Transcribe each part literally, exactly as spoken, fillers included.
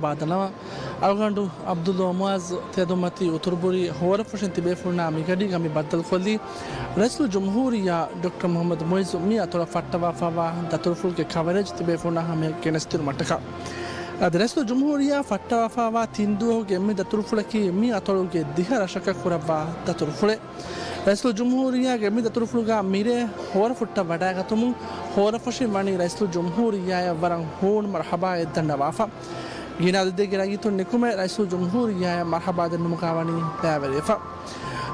ވާދަނަވާ. އަޅުގަނޑު ޢަބްދުﷲ މުޢާޒް ތެދުމަތި އުތުރުބުރީ ހޯރަފުށިން ތިބޭފުޅުންނާ މިގަޑީގަ މި ބައްދަލުކޮށްލީ، ރައީސުލްޖުމްހޫރިއްޔާ ޑޮކްޓަރ މުޙައްމަދު މުޢިއްޒު މި އަތޮޅަށް ފައްޓަވާފައިވާ ދަތުރުފުޅުގެ ކަވަރޭޖް ތިބޭފުޅުންނާ ހަމަޔަށް ގެނެސްދިނުމަށްޓަކާ. އަދި ރައީސުލްޖުމްހޫރިއްޔާ ފައްޓަވާފައިވާ ތިން ދުވަހުގެ މި ދަތުރުފުޅަކީ މި އަތޮޅުގެ ދިހަ ރަށަކަށް ކުރައްވާ ދަތުރުފުޅެއް. ރައީސުލްޖުމްހޫރިއްޔާގެ މި ދަތުރުފުޅުގަ މިރޭ ހޯރަފުށްޓަށް ވަޑައިގަތުމުން ހޯރަފުށިން ވަނީ ރައީސުލްޖުމްހޫރިއްޔާއަށް ވަރަށް ހޫނު މަރުޙަބާއެއް ދަންނަވާފަ. ގިނަ އަދަދެއްގެ ރައްޔިތުން ނިކުމެ ރައީސުލްޖުމްހޫރިއްޔާއަށް މަރުޙަބާ ދެންނުމުގަ ވަނީ ބައިވެރިވެފަ.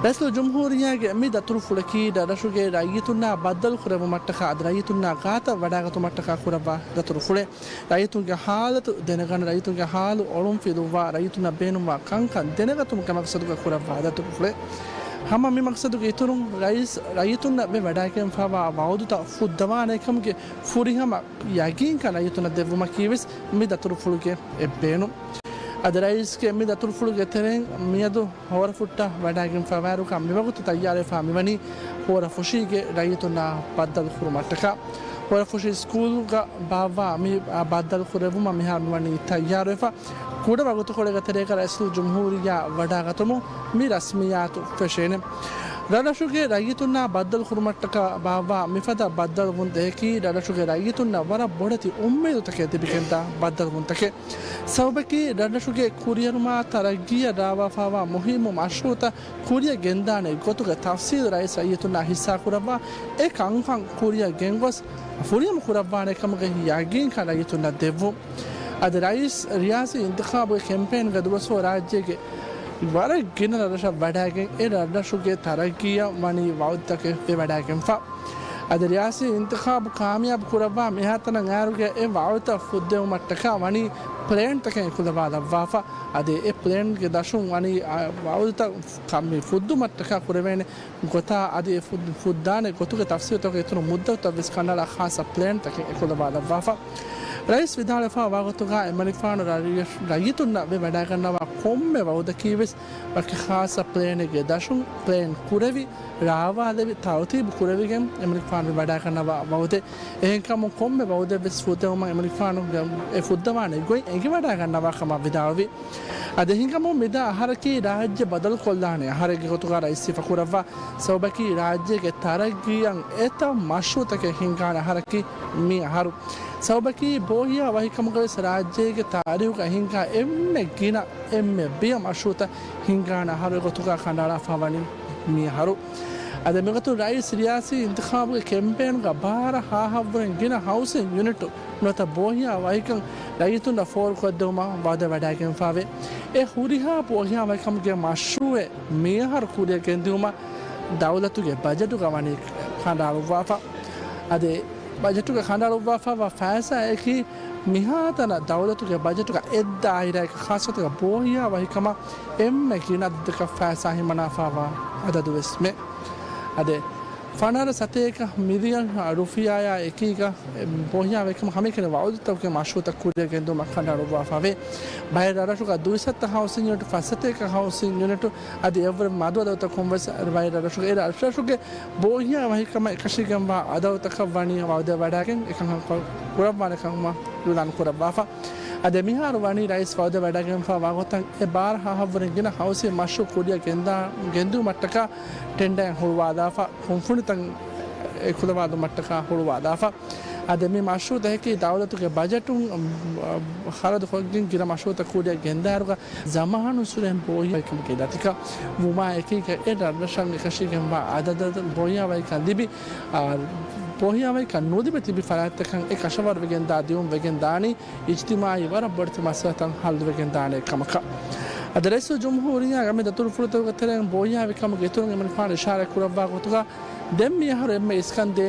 ރައީސުލްޖުމްހޫރިއްޔާގެ މި ދަތުރުފުޅަކީ ރަށްރަށުގެ ރައްޔިތުންނާ ބައްދަލު ކުރެއްވުމަށްޓަކާ އަދި ރައްޔިތުންނާ ގާތަށް ވަޑައިގަތުމަށްޓަކާ ކުރައްވާ ދަތުރުފުޅެއް. ރައްޔިތުންގެ ޙާލަތު ދެނެގަންނަ، ރައްޔިތުންގެ ޙާލު އޮޅުންފިލުއްވާ، ރައްޔިތުންނަށް ބޭނުންވާ ކަންކަން ދެނެގަތުމުގެ މަޤްޞަދުގަ ކުރައްވާ ދަތުރުފުޅެއް. ހަމަ މި މަޤްޞަދުގެ އިތުރުން ރައީސް ރައްޔިތުންނަށް ވެ ވަޑައިގެންފައިވާ ވަޢުދުތައް ފުއްދަވާނެކަމުގެ ފުރިހަމަ ޔަގީންކަން ރައްޔިތުންނަށް ދެއްވުމަކީވެސް މި ދަތުރުފުޅުގެ އެއް ބޭނުން. އަދި ރައީސްގެ މި ދަތުރުފުޅުގެ ތެރެއިން މިއަދު ހޯރަފުށްޓަށް ވަޑައިގެންފައިވާއިރުގަ މިވަގުތު ތައްޔާރުވެފަ މިވަނީ ހޯރަފުށީގެ ރައްޔިތުންނާ ބައްދަލުކުރުމަށްޓަކާ. ހޯރަފުށި ސްކޫލްގަ ބާއްވާ މި ބައްދަލުކުރެއްވުމަށް މިހާރު މިވަނީ ތައްޔާރުވެފަ. ކުޑަ ވަގުތުކޮޅެއްގެ ތެރޭގަ ރައީސުލްޖުމްހޫރިއްޔާ ވަޑައިގަތުމުން މި ރަސްމިއްޔާތު ފެށޭނެ. ރަށްރަށުގެ ރައްޔިތުންނާ ބައްދަލުކުރުމަށްޓަކާ ބާއްވާ މިފަދަ ބައްދަލުވުންތަކަކީ ރަށްރަށުގެ ރައްޔިތުންނަށް ވަރަށް ބޮޑެތި އުއްމީދުތަކެއް ލިބިގެންދާ ބައްދަލުވުންތަކެއް. ސަބަބަކީ ރަށްރަށުގެ ކުރިއެރުމާ ތަރައްގީއަށް ރާވާފައިވާ މުހިއްމު މަޝްރޫޢުތައް ކުރިއަށް ގެންދާނެ ގޮތުގެ ތަފްސީލު ރައީސް ރައްޔިތުންނާ ހިއްސާކުރައްވާ އެ ކަންކަން ކުރިއަށް ގެންގޮސް ފުރިހަމަ ކުރައްވާނެ ކަމުގެ ޔަގީންކަން ރައްޔިތުންނަށް ދެއްވުން. އަދި ރައީސް ރިޔާސީ އިންތިޚާބުގެ ކެމްޕޭންގެ ދުވަސްވަރު ރާއްޖޭގެ ވަރަށް ގިނަ ރަށްރަށަށް ވަޑައިގެން އެ ރަށްރަށުގެ ތަރައްގީއަށް ވަނީ ވަޢުދުތަކެއް ވެވަޑައިގެންފަ. އަދި ރިޔާސީ އިންތިޚާބު ކާމިޔާބު ކުރައްވާ މިހާތަނަށް އައިރުގެ އެ ވަޢުދުތައް ފުއްދެވުމަށްޓަކާ ވަނީ ޕްލޭންތަކެއް އެކުލަވާލައްވާފަ. އަދި އެ ޕްލޭންގެ ދަށުން ވަނީ ވަޢުދުތައް ކަ-، މި ފުއްދުމަށްޓަކާ ކުރެވޭނެ ގޮތާ އަދި އެ ފުއް-، ފުއްދާނެ ގޮތުގެ ތަފްސީލުތަކުގެ އިތުރު މުއްދަތުތައް ވެސް ކަނޑައަޅާ ޚާއްޞަ ޕްލޭންތަކެއް އެކުލަވާލައްވާފަ. ރައީސް ވިދާޅުވެފައިވާ ގޮތުގަ އެމަނިކުފާނު ރައްޔި-، ރައްޔިތުންނަށް ވެ ވަޑައިގަންނަވާ ކޮންމެ ވަޢުދަކީ ވެސް ވަކި ޚާއްޞަ ޕްލޭނެއްގެ ދަށުން ޕްލޭން ކުރެވި، ރާވާލެވި، ތަރުތީބު ކުރެވިގެން އެމަނިކުފާނު ވެ ވަޑައިގަންނަވާ ވަޢުދެއް. އެހެންކަމުން ކޮންމެ ވަޢުދެއް ވެސް ފުއްދެވުމަށް އެމަނިކުފާނު އެ ފުއްދަވާނެ ގޮތް އެނގިވަޑައިގަންނަވާ ކަމަށް ވިދާޅުވި. އަދި ހިނގަމުން މިދާ އަހަރަކީ ރާއްޖެ ބަދަލުކޮށްލާނެ އަހަރެއްގެ ގޮތުގަ ރައީސް ސިފަކުރައްވާ. ސަބަބަކީ ރާއްޖޭގެ ތަރައްގީއަށް އެތައް މަޝްރޫޢުތަކެއް ހިނގާނެ އަހަރަކީ މި އަހަރު. ސަބަބަކީ ބޯހިޔާ ވަހިކަމުގަވެސް ރާއްޖޭގެ ތާރީޚުގަ ހިނގާ އެންމެ ގިނަ އެންމެ ބިޔަ މަޝްރޫޢުތައް ހިނގާނެ އަހަރު ގޮތުގަ ކަނޑައަޅާފަ ވަނީ މި އަހަރު. އަދި މިގޮތުން ރައީސް ރިޔާސީ އިންތިޚާބުގެ ކެމްޕޭނުގަ ބާރަ ހާހަށްވުރެން ގިނަ ހައުސިން ޔުނިޓު ނުވަތަ ބޯހިޔާ ވަހިކަން ރައްޔިތުންނަށް ފޯރުކޮށްދެވުމަށް ވަޢުދެއް ވަޑައިގެންފައިވޭ. އެ ހުރިހާ ބޯހިޔާ ވަހިކަމުގެ މަޝްރޫޢެއް މިއަހަރު ކުރިއަށް ގެންދިއުމަށް ދައުލަތުގެ ބަޖެޓުގަ ވަނީ ކަނޑައަޅުއްވާފަ. އަދި ބަޖެޓުގަ ކަނޑައަޅުއްވާފައިވާ ފައިސާއަކީ މިހާތަނަށް ދައުލަތުގެ ބަޖެޓުގަ އެއް ދާއިރާއަކަށް ޚާއްޞަތަކަށް ބޯހިޔާ ވަހިކަމަށް އެންމެ ގިނަ އަދަދަކަށް ފައިސާ ހިމަނާފައިވާ އަދަދުވެސް މެ. އަދި ފަނަރަ ސަތޭކަ މިލިއަން ރުފިޔާއާ އެކީގަ ބޯހިޔާ ވަހިކަމަށް ހަމައެކަނި ވަޢުދުތަކުގެ މަޝްރޫޢުތައް ކުރިއަށް ގެންދުމަށް ކަނޑައަޅުއްވާފައިވޭ. ބައެއް ރަށްރަށުގަ ދުއިސައްތަ ހައުސިން ޔުނިޓު، ފައްސަތޭކަ ހައުސިން ޔުނިޓު އަދި އެއްވުރެ މަދު އަދަދުތަކުން ވެސް ބައެއް ރަށްރަށުގެ އެ ރަށްރަށުގެ ބޯހިޔާ ވަހިކަމަށް އެކަށީގެންވާ އަދަދުތަކަށް ވަނީ ވަޢުދެއް ވަޑައިގެން އެކަންކަން ކުރައްވާނެ ކަމަށް އިޢުލާނު ކުރައްވާފަ. އަދި މިހާރު ވަނީ ރައީސް ވަޢުދެއް ވަޑައިގެންފައިވާ ގޮތަށް އެ ބާރަ ހާހަށްވުރެން ގިނަ ހައުސިން މަޝްރޫޢު ކުރިއަށް ގެންދާ-، ގެންދިއުމަށްޓަކާ ޓެންޑަރެއް ހުޅުވާލާފަ، ކުންފުނިތައް އެކުލަވާލުމަށްޓަކާ ހުޅުވާލާފަ. އަދި މި މަޝްރޫޢުތަކަކީ ދައުލަތުގެ ބަޖެޓުން ޚަރަދުކޮށްގެން ގިނަ މަޝްރޫޢުތައް ކުރިއަށް ގެންދާއިރުގަ ޒަމާނުއްސުރެން ބޯހިޔާ ވަހިކަމުގެ ލަތިކަ ވުމާ އެކީގަ އެ ރަށްރަށަށް އެކަށީގެންވާ އަދަދަށް ބޯހިޔާ ވަހިކަން ލިބި، އާ، ބޯހިޔާ ވަހިކަން ނުލިބި ތިބި ފަރާތްތަކަށް އެ ކަށަވަރުވެގެންދާ ދިއުން ވެގެންދާނީ އިޖްތިމާޢީ ވަރަށް ބޮޑެތި މައްސަލަތައް ހައްލުވެގެންދާނެ ކަމަކަށް. އަދި ރައީސުލްޖުމްހޫރިއްޔާގެ މި ދަތުރުފުޅުތަކުގެ ތެރެއިން ބޯހިޔާ ވަހިކަމުގެ އިތުރުން އެމަނިކުފާނު އިޝާރާތް ކުރައްވާ ގޮތުގަ ދެން މިއަހަރު އެންމެ އިސްކަން ދޭ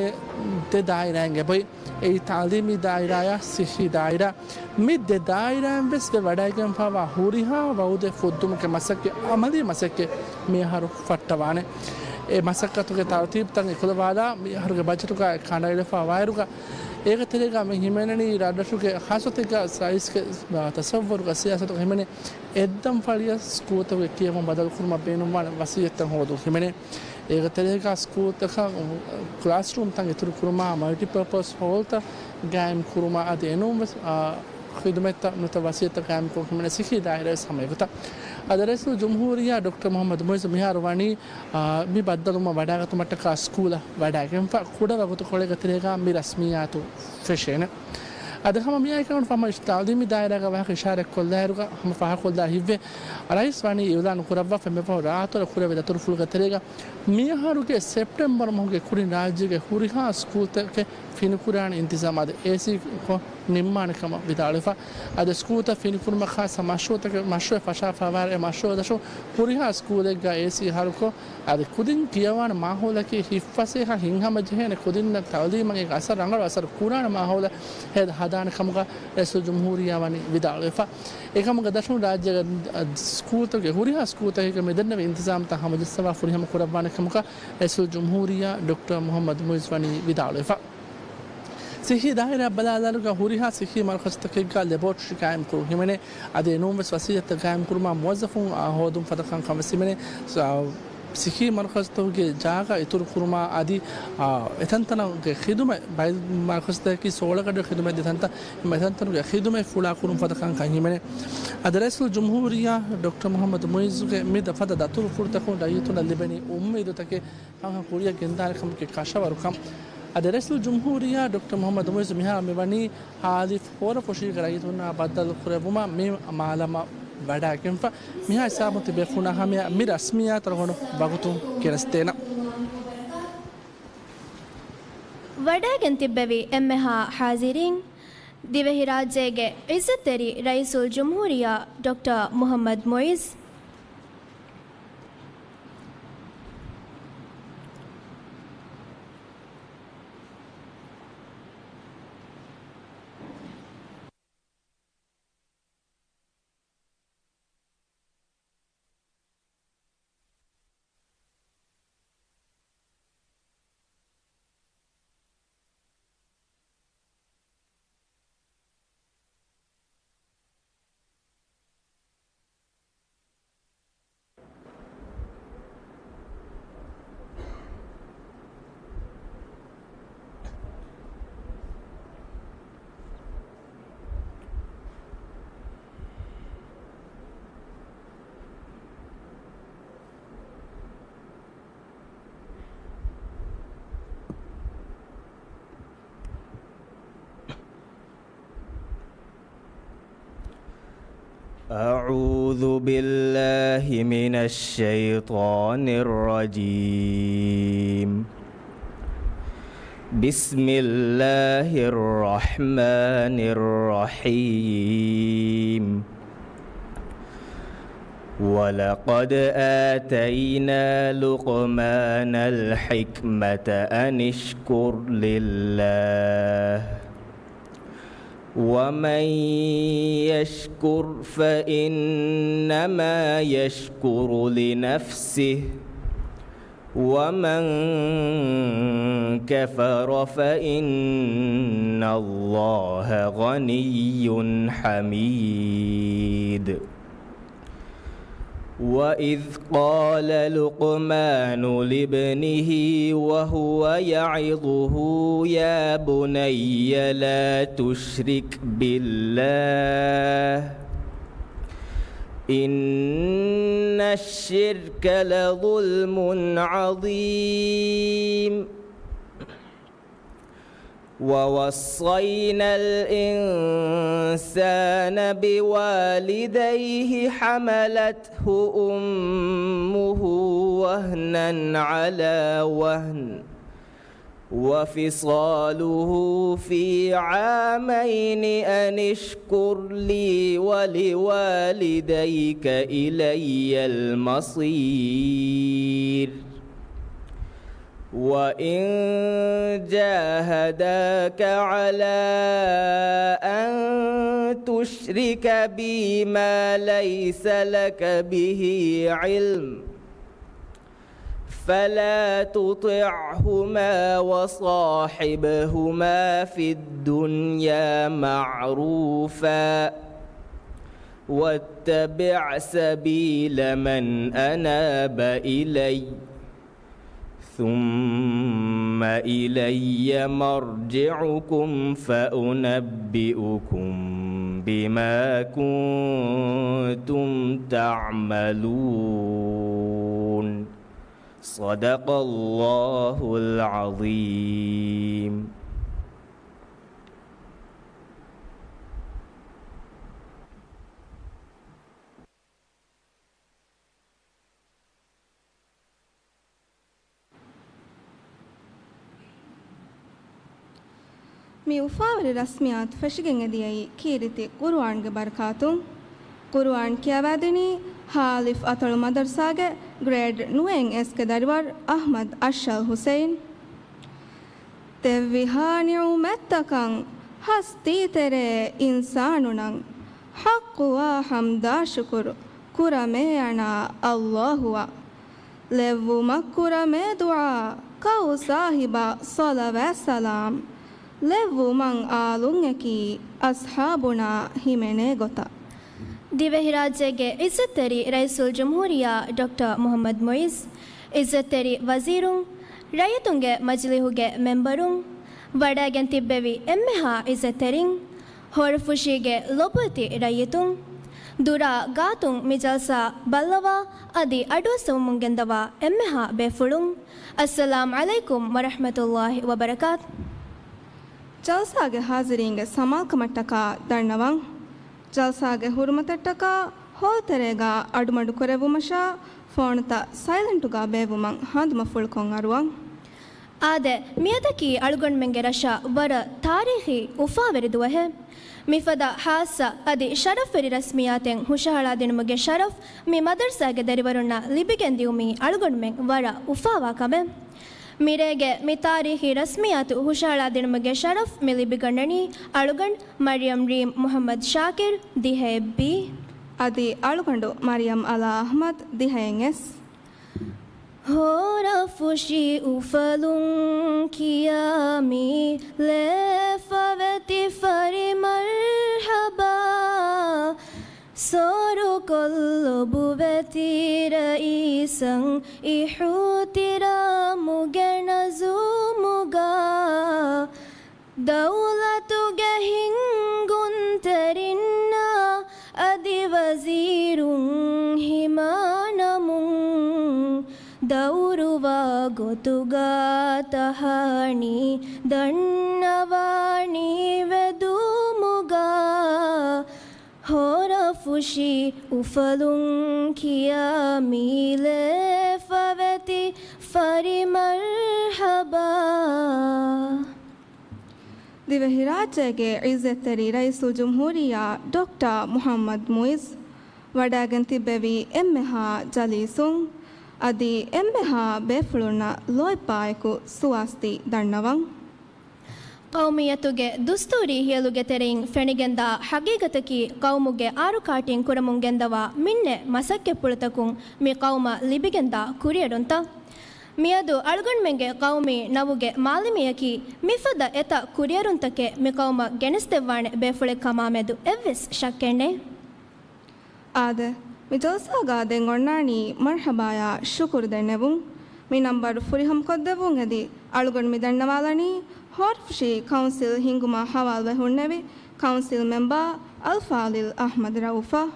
ދެ ދާއިރާއިން އެބައޮތް. އެއީ ތަޢުލީމީ ދާއިރާއާ ސިއްހީ ދާއިރާ. މި ދެ ދާއިރާއިން ވެސް ވެ ވަޑައިގެންފައިވާ ހުރިހާ ވަޢުދެއް ފުއްދުމުގެ މަސައްކަތް، ޢަމަލީ މަސައްކަތް މިއަހަރު ފައްޓަވާނެ. އެ މަސައްކަތުގެ ތަރުތީބުތައް އެކުލަވާލާ، މިއަހަރުގެ ބަޖެޓުގައި ކަނޑައެޅިފައިވާއިރުގަ، އޭގެ ތެރޭގަ މި ހިމެނެނީ ރަށްރަށުގެ ޚާއްޞަތެއްގަ ރައީސްގެ ތަޞައްވަރުގަ ސިޔާސަތުގަ ހިމެނޭ އެއްދަންފަޅިއަށް ސްކޫލްތަކުގެ ކިޔެވުން ބަދަލުކުރުމަށް ބޭނުންވާނެ ވަސިއްޔަތުތައް ހޯދުން ހިމެނޭ. އޭގެ ތެރޭގަ ސްކޫލްތަކަށް ކްލާސްރޫމްތައް އިތުރު ކުރުމާ، މަލްޓިޕާޕަސް ހޯލްތައް ގާއިމް ކުރުމާ އަދި އެނޫންވެސް، އާ، ޚިދުމަތްތައް ނުވަތަ ވަސިއްޔަތުތައް ޤާއިމްކޮށް ހިމެނޭ ސިއްހީ ދާއިރާ ވެސް ހަމަ އެގޮތަށް. އަދި ރައީސުލްޖުމްހޫރިއްޔާ ޑޮކްޓަރ މުޙައްމަދު މުޢިއްޒު މިހާރު ވަނީ، އާ، މި ބައްދަލުވުމަށް ވަޑައިގަތުމަށްޓަކާ ސްކޫލަށް ވަޑައިގެންފަ ކުޑަ ވަގުތުކޮޅެއްގެ ތެރޭގަ މި ރަސްމިއްޔާތު ފެށޭނެ. އަދި ހަމަ މިއާއެކު ހަމަ ތަޢުލީމީ ދާއިރާގަ ވާހަކަ އިޝާރަތްކޮށްލާއިރުގަ ހަމަ ފާހަގަކޮށްލާ ހިތްވޭ، ރައީސް ވަނީ އިޢުލާނު ކުރައްވާފަ މިފަހު ރާއަތޮޅަށް ކުރެވޭ ދަތުރުފުޅުގެ ތެރޭގަ މިއަހަރުގެ ސެޕްޓެމްބަރު މަހުގެ ކުރިން ރާއްޖޭގެ ހުރިހާ ސްކޫލްތަކެއް ފިނިކުރާނެ އިންތިޒާމް އަދި އޭސީ ކޮށް ނިންމާނެ ކަމަށް ވިދާޅުވެފަ. އަދި ސްކޫލްތައް ފިނިކުރުމަށް ޚާއްޞަ މަޝްރޫޢުތަކެއް، މަޝްރޫޢެއް ފަށާފަވާއިރު އެ މަޝްރޫޢު ދަށުން ހުރިހާ ސްކޫލެއްގަ އޭސީ އަހަރުކޮށް، އަދި ކުދިން ކިޔަވާނެ މާހައުލަކީ ހިތްފަސޭހަ ހިތްހަމަޖެހޭނެ ކުދިންނަށް ތަޢުލީމަށް އެކަ އަސަރު ރަނގަޅު އަސަރު ކުރާނެ މާހައުލެއް ހެދ ހަދާނެ ކަމުގަ ރައީސުލްޖުމްހޫރިއްޔާ ވަނީ ވިދާޅުވެފަ. އެކަމުގަ ދަށުން ރާއްޖޭގެ ސްކޫލްތަކުގެ ހުރިހާ ސްކޫލްތަކެއްގަ މިދެންނެވި އިންތިޒާމްތައް ހަމަޖައްސަވާ ފުރިހަމަ ކުރައްވާނެ ކަމުގަ ރައީސުލްޖުމްހޫރިއްޔާ ޑޮކްޓަރ މުޙައްމަދު މުޢިއްޒު ވަނީ ވިދާޅުވެފަ. ސިއްހީ ދާއިރާ ބަލާލާއިރުގަ ހުރިހާ ސިއްހީ މަރުކަޒުތަކެއްގަ ލެބޯޓްރީ ޤާއިމްކުރުން ހިމެނޭ. އަދި އެނޫންވެސް ވަސިއްޔަތުތައް ޤާއިމްކުރުމަށް މުވައްޒަފުން އާ ހޯދުން ފަދަ ކަންކަން ވެސް ހިމެނޭ. ސ-، ސިއްހީ މަރުކަޒުތަކުގެ ޖާގަ އިތުރުކުރުމާ އަދި، އާ، އެތަންތަނުގެ ޚިދުމަތް، ބައެއް މަރުކަޒުތަކީ ސޯޅަ ގަޑި ޚިދުމަތް ދޭ ތަންތަން، އެތަންތަނުގެ ޚިދުމަތް ފުޅާކުރުން ފަދަ ކަންކަން ހިމެނޭ. އަދި ރައީސުލްޖުމްހޫރިއްޔާ ޑޮކްޓަރ މުޙައްމަދު މުޢިއްޒުގެ މި ދަ-، ފަދަ ދަތުރުފުޅުތަކުން ރައްޔިތުންނަށް ލިބެނީ އުއްމީދުތަކެއް ކަންކަން ކުރިއަށް ގެންދާނެ ކަމުގެ ކަށަވަރުކަން. އަދި ރައީސުލްޖުމްހޫރިއްޔާ ޑޮކްޓަރ މުޙައްމަދު މުޢިއްޒު މިހާރު މިވަނީ ހާލިފް ހޯރަފުށީގެ ރައްޔިތުންނާ ބައްދަލު ކުރެއްވުމަށް މި މާލަމަށް ވަޑައިގެންފަ. މިހާ ހިސާބުން ތިބޭފުޅުންނާ ހަމަޔަށް މި ރަސްމިއްޔާތު އަޅުގަނޑު ވަގުތުން ގެނެސްދޭނަން. ވަޑައިގެން ތިއްބެވި އެންމެހާ ހާޒިރީން، ދިވެހިރާއްޖޭގެ ޢިއްޒަތްތެރި ރައީސުލްޖުމްހޫރިއްޔާ ޑޮކްޓަރ މުޙައްމަދު މުޢިއްޒު، أعوذ بالله من الشيطان الرجيم. بسم الله الرحمن الرحيم. ولقد آتينا لقمان الحكمة أن اشكر لله. ومن يشكر فإنما يشكر لنفسه، ومن كفر فإن الله غني حميد. وإذ قال لقمان لابنه وهو يعظه يا بني لا تشرك بالله إن الشرك لظلم عظيم. ووصينا الإنسان بوالديه حملته أمه وهنا على وهن وفصاله في عامين أن اشكر لي ولوالديك إلي المصير. وإن جاهداك على أن تشرك بي ما ليس لك به علم فلا تطعهما وصاحبهما في الدنيا معروفا واتبع سبيل من أناب إلي ثم إلي مرجعكم فأنبئكم بما كنتم تعملون. صدق الله العظيم. މި އުފާވެރި ރަސްމިއްޔާތު ފެށިގެން އެދިޔައީ ކީރިތި ޤުރުއާންގެ ބަރަކާތުން. ޤުރުއާން ކިޔަވާދިނީ ހާލިފް އަތޮޅު މަދަރުސާގެ ގްރޭޑް ނުވައެއް އެސްގެ ދަރިވަރު އަޙްމަދު އަޝްރަފް ހުސެއިން. ދެއްވިހާ ނިޢުމަތްތަކަށް ހަސްތީތެރޭ އިންސާނުންނަށް ޙައްޤުވާ ޙަމްދާ ޝުކުރު ކުރަމޭ އަނާ އައްލާހުއަށް. ލެއްވުމަށް ކުރަމޭ ދުޢާ ކައު ސާހިބަށް ޞަލަވާތް ސަލާމް. ލެއްވުމަށް އާލުން އެކީ އަޞްޙާބުންނާ ހިމެނޭ ގޮތަށް. ދިވެހިރާއްޖޭގެ ޢިއްޒަތްތެރި ރައީސުލްޖުމްހޫރިއްޔާ ޑޮކްޓަރ މުޙައްމަދު މުޢިއްޒު، ޢިއްޒަތްތެރި ވަޒީރުން، ރައްޔިތުންގެ މަޖިލީހުގެ މެމްބަރުން، ވަޑައިގެން ތިއްބެވި އެންމެހާ ޢިއްޒަތްތެރިން، ހޯރަފުށީގެ ލޮބުވެތި ރައްޔިތުން، ދުރާ ގާތުން މި ޖަލްސާ ބައްލަވާ އަދި އަޑުއައްސަވަމުން ގެންދަވާ އެންމެހާ ބޭފުޅުން، އައްސަލާމް ޢަލައިކުމް ވަރަޙްމަތުﷲި ވަބަރަކާތު. ޖަލްސާގެ ޙާޟިރީންގެ ސަމާލްކަމަށްޓަކާ ދަންނަވަން. ޖަލްސާގެ ޙުރުމަތަށްޓަކާ ހޯލްތެރޭގާ އަޑުމަޑު ކުރެއްވުމަށާ ފޯނުތައް ސައިލެންޓުގާ ބޭއްވުމަށް ހަނދުމަފުޅުކޮށް އަރުވަން. އާދެ، މިއަދަކީ އަޅުގަނޑުމެންގެ ރަށަށް ވަރަށް ތާރީޚީ އުފާވެރި ދުވަހެއް. މިފަދަ ޚާއްޞަ އަދި ޝަރަފްވެރި ރަސްމިއްޔާތެއް ހުށަހަޅާދިނުމުގެ ޝަރަފް މި މަދަރުސާގެ ދަރިވަރުންނަށް ލިބިގެން ދިއުމީ އަޅުގަނޑުމެން ވަރަށް އުފާވާ ކަމެއް. މިރޭގެ މި ތާރީޚީ ރަސްމިއްޔާތު ހުށަހަޅާދިނުމުގެ ޝަރަފް މި ލިބިގަންނަނީ އަޅުގަނޑު މަރިޔަމް ރީމް މުޙައްމަދު ޝާކިރު، ދިހައެއް ބީ. އަދި އަޅުގަނޑު މަރިޔަމް އަލާ އަޙްމަދު، ދިހައެއް އެސް. ހޯރަފުށި އުފަލުން ކިޔާ މި ލޭފަވެތި ފަރި މަރްޙަބާ. ސޯރުކޮށް ލޮބުވެތި ރައީސަށް އިޙުތިރާމުގެ ނަޒުމުގަ. ދައުލަތުގެ ހިންގުންތެރިންނާ އަދި ވަޒީރުން ހިމާނަމުން، ދައުރުވާ ގޮތުގަ ތަހާނީ ދަންނަވާނީ ވެދުމުގަ. ހޯރަފުށި އުފަލުން ކިޔާ މި ލޭފަވެތި ފަރި މަރްޙަބާ. ދިވެހިރާއްޖޭގެ ޢިއްޒަތްތެރި ރައީސުލްޖުމްހޫރިއްޔާ ޑޮކްޓަރ މުޙައްމަދު މުޢިއްޒު، ވަޑައިގެން ތިއްބެވި އެންމެހާ ޖަލީސުން، އަދި އެންމެހާ ބޭފުޅުންނަށް ލޯތްބާއެކު ސުވާސްތި ދަންނަވަން. ޤައުމިއްޔަތުގެ ދުސްތޫރީ ހިޔަލުގެ ތެރެއިން ފެނިގެންދާ ޙަޤީޤަތަކީ، ޤައުމުގެ އާރުކާޓީން ކުރަމުން ގެންދަވާ މިންނެ މަސައްކަތްޕުޅުތަކުން މި ޤައުމަށް ލިބިގެންދާ ކުރިއެރުންތައް. މިއަދު އަޅުގަނޑުމެންގެ ޤައުމީ ނަވުގެ މާލެމީއަކީ، މިފަދަ އެތައް ކުރިއެރުންތަކެއް މި ޤައުމަށް ގެނެސްދެއްވާނެ ބޭފުޅެއް ކަމާމެދު އެއްވެސް ޝައްކެއް ނެތް. އާދެ، މި ޖަލްސާގަ ދެން އޮންނާނީ މަރްޙަބާޔާ ޝުކުރު ދެންނެވުން. މި ނަންބަރު ފުރިހަމަކޮށްދެއްވުން އެދި، އަޅުގަނޑު މި ދަންނަވާލަނީ، ހޯރަފުށި ކައުންސިލް ހިންގުމާ ހަވާލުވެ ހުންނެވި ކައުންސިލް މެމްބާ އަލްފާޟިލް އަޙްމަދު ރައޫފަށް.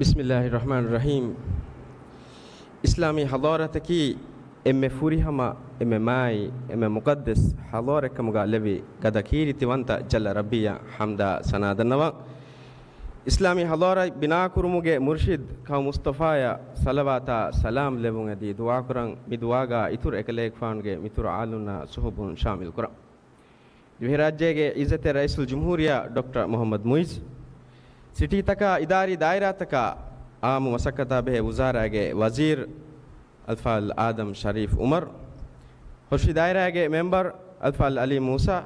ބިސްމިއްލާހިއްރަޙްމާނިއްރަޙީމް. އިސްލާމީ ޙަޟާރަތަކީ އެންމެ ފުރިހަމަ، އެންމެ މާތް، އެންމެ މުޤައްދަސް ޙަޟާރަތްކަމުގަ ލެއްވި ގަދަ ކީރިތިވަންތަ ޖައްލަ ރައްބީއަށް ޙަމްދާ ސަނާ ދަންނަވަން. އިސްލާމީ ޙަޟާރަތް ބިނާކުރުމުގެ މުރްޝިދް ކައު މުޞްޠަފާއަށް ޞަލަވާތާ ސަލާމް ލެއްވުން އެދި ދުޢާކުރަން. މި ދުޢާގަ އިތުރު އެކަލޭގެފާނުގެ މިތުރު އާލުންނާ ޞުޙުބުން ޝާމިލްކުރަން. ދިވެހިރާއްޖޭގެ ޢިއްޒަތްތެރި ރައީސުލްޖުމްހޫރިއްޔާ ޑޮކްޓަރ މުޙައްމަދު މުޢިއްޒު، ސިޓީތަކާ، އިދާރީ ދާއިރާތަކާ، ޢާއްމު މަސައްކަތާ ބެހޭ ވުޒާރާގެ ވަޒީރު އަލްފާޟިލް އާދަމް ޝަރީފް ޢުމަރު، ހުރި ދާއިރާގެ މެމްބަރު އަލްފާޟިލް ޢަލީ މޫސާ،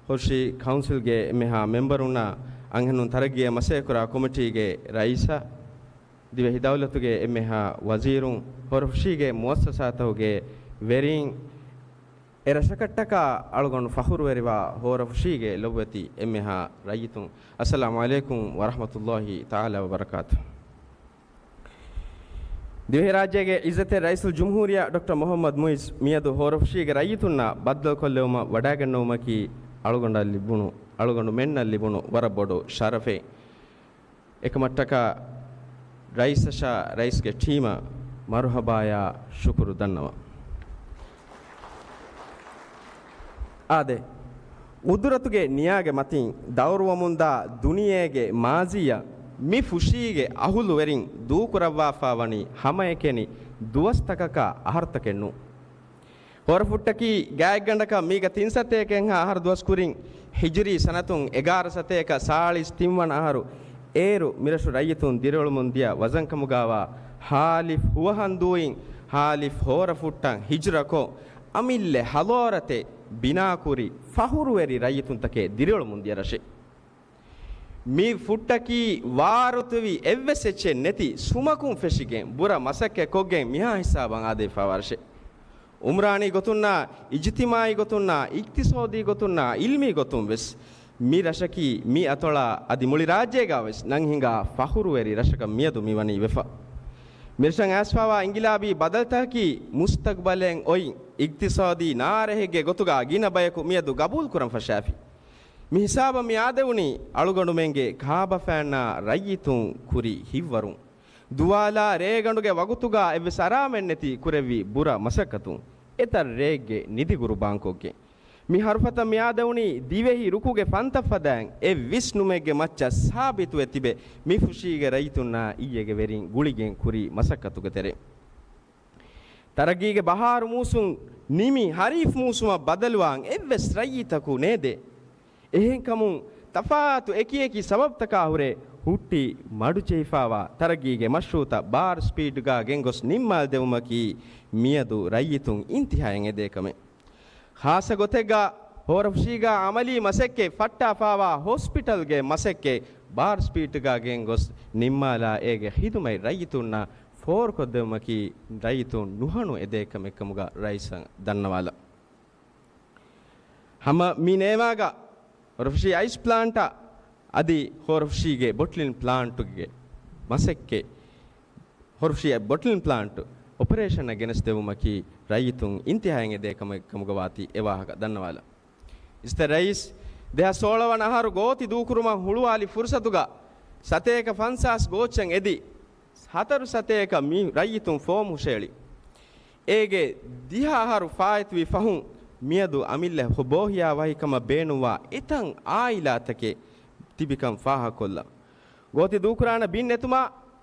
ހުރި ކައުންސިލްގެ އެންމެހާ މެމްބަރުންނާ، އަންހެނުން ތަރައްގީއަށް މަސައްކަތްކުރާ ކޮމިޓީގެ ރައީސާ، ދިވެހި ދައުލަތުގެ އެންމެހާ ވަޒީރުން، ހޯރަފުށީގެ މުއައްސަސާތަކުގެ ވެރީން، އެ ރަށަކަށްޓަކާ އަޅުގަނޑު ފަޚުރުވެރިވާ ހޯރަފުށީގެ ލޮބުވެތި އެންމެހާ ރައްޔިތުން، އައްސަލާމު ޢަލައިކުމް ވަރަޙްމަތުﷲ ތަޢާލާ ވަބަރަކާތު. ދިވެހިރާއްޖޭގެ ޢިއްޒަތްތެރި ރައީސުލްޖުމްހޫރިއްޔާ ޑޮކްޓަރ މުޙައްމަދު މުޢިއްޒު މިއަދު ހޯރަފުށީގެ ރައްޔިތުންނާ ބައްދަލުކޮށްލެވުމަށް ވަޑައިގަންނަވުމަކީ އަޅުގަނޑަށް ލިބުނު، އަޅުގަނޑުމެންނަށް ލިބުނު ވަރަށް ބޮޑު ޝަރަފެއް. އެކަމަށްޓަކާ ރައީސަށާ ރައީސްގެ ޓީމަށް މަރުޙަބާޔާ ޝުކުރު ދަންނަވަން. އާދެ، ޤުދުރަތުގެ ނިޔާގެ މަތިން ދައުރުވަމުންދާ ދުނިޔޭގެ މާޒީއަށް މި ފުށީގެ އަހުލުވެރިން ދޫކުރައްވާފާވަނީ ހަމައެކަނި ދުވަސްތަކަކާ އަހަރުތަކެއް ނޫން. ހޯރަފުއްޓަކީ ގާތްގަނޑަކަށް މީގަ ތިން ސަތޭކައެއްހާ އަހަރު ދުވަސް ކުރިން، ހިޖުރީ ސަނަތުން އެގާރަ ސަތޭކަ ސާޅީސް ތިންވަނަ އަހަރު އޭރު މިރަށު ރައްޔިތުން ދިރިއުޅުމުން ދިޔަ ވަޒަންކަމުގާވާ ހާލިފް ހުވަހަނދޫއިން ހާލިފް ހޯރަފުއްޓަށް ހިޖުރަކޮށް، އަމިއްލަ ހަޟާރަތެއް ބިނާކުރި ފަޚުރުވެރި ރައްޔިތުންތަކެއް ދިރިއުޅުމުން ދިޔަ ރަށެއް. މި ފުއްޓަކީ ވާރުތުވި އެއްވެސް އެއްޗެއް ނެތި ސުމަކުން ފެށިގެން ބުރަ މަސައްކަތް ކޮށްގެން މިހާ ހިސާބަށް އާދެވިފާވާ ރަށެއް. އުމްރާނީ ގޮތުންނާ، އިޖްތިމާޢީ ގޮތުންނާ، އިޤްތިޞާދީ ގޮތުންނާ، ޢިލްމީ ގޮތުން ވެސް މި ރަށަކީ މި އަތޮޅާ އަދި މުޅި ރާއްޖޭގާ ވެސް ނަން ހިނގާ ފަޚުރުވެރި ރަށަކަށް މިއަދު މި ވަނީ ވެފަ. މިރަށަށް އައިސްފާވާ އިންގިލާބީ ބަދަލުތަކަކީ މުސްތަޤްބަލެއް އޮތް އިޤްތިޞާދީ ނާރެހެއްގެ ގޮތުގާ ގިނަ ބަޔަކު މިއަދު ގަބޫލުކުރަން ފަށާފި. މި ހިސާބަށް މި އާދެވުނީ އަޅުގަނޑުމެންގެ ކާބަފައިންނާ ރައްޔިތުން ކުރި ހިތްވަރުން، ދުވާލާ ރޭގަނޑުގެ ވަގުތުގާ އެއްވެސް އަރާމެއްނެތި ކުރެއްވި ބުރަ މަސައްކަތުން، އެތައް ރެއެއްގެ ނިދި ގުރުބާންކޮށްގެން. މި ހަރުފަތަށް މި އާދެވުނީ ދިވެހި ރުކުގެ ފަންތައް ފަދައިން އެ ވިސްނުމެއްގެ މައްޗަށް ސާބިތުވެ ތިބެ، މި ފުށީގެ ރައްޔިތުންނާ އިއްޔެގެ ވެރިން ގުޅިގެން ކުރި މަސައްކަތުގެ ތެރެއިން. ތަރައްގީގެ ބަހާރު މޫސުން ނިމި ހަރީފް މޫސުމަށް ބަދަލުވާން އެއްވެސް ރައްޔިތަކު ނޭދޭ. އެހެންކަމުން ތަފާތު އެކިއެކި ސަބަބުތަކާ ހުރެ ހުއްޓި މަޑުޖެހިފާވާ ތަރައްގީގެ މަޝްރޫޢުތައް ބާރު ސްޕީޑްގާ ގެންގޮސް ނިންމާލަދެވުމަކީ މިއަދު ރައްޔިތުން އިންތިހާއަށް އެދޭ ކަމެއް. ޚާއްޞަ ގޮތެއްގާ ހޯރަފުށީގާ އަމަލީ މަސައްކަތް ފައްޓާފާވާ ހޮސްޕިޓަލްގެ މަސައްކަތް ބާރު ސްޕީޑްގާ ގެންގޮސް ނިންމާލާ އޭގެ ޚިދުމަތް ރައްޔިތުންނަށް ފޯރުކޮށްދެވުމަކީ ރައްޔިތުން ނުހަނު އެދޭ ކަމެއްކަމުގަ ރައީސަށް ދަންނަވާލަން. ހަމަ މި ނޭވާގަ ހޯރަފުށީ އައިސް ޕްލާންޓާ އަދި ހޯރަފުށީގެ ބޮޓްލިން ޕްލާންޓުގެ މަސައްކަތް، ހޯރަފުށީ ބޮޓްލިން ޕްލާންޓު އޮޕަރޭޝަނަށް ގެނެސްދެވުމަކީ ރައްޔިތުން އިންތިހާއަށް އެދޭ ކަމެއް ކަމުގަ ވާތީ އެ ވާހަކަ ދަންނަވާލަން. އިސްތެ ރައީސް، ދެހާސް ސޯޅަ ވަނަ އަހަރު ގޯތި ދޫކުރުމަށް ހުޅުވާލި ފުރުސަތުގަ ސަތޭކަ ފަންސާސް ގޯއްޗަށް އެދި، ހަތަރު ސަތޭކަ މީ ރައްޔިތުން ފޯމް ހުށައެޅި. އޭގެ ދިހަ އަހަރު ފާއިތުވި ފަހުން މިއަދު އަމިއްލަ ހޮ-، ބޯހިޔާ ވަހިކަމަށް ބޭނުންވާ އެތައް އާއިލާތަކެއް ތިބިކަން ފާހަގަކޮށްލަން. ގޯތި ދޫކުރާނެ ބިން ނެތުމާ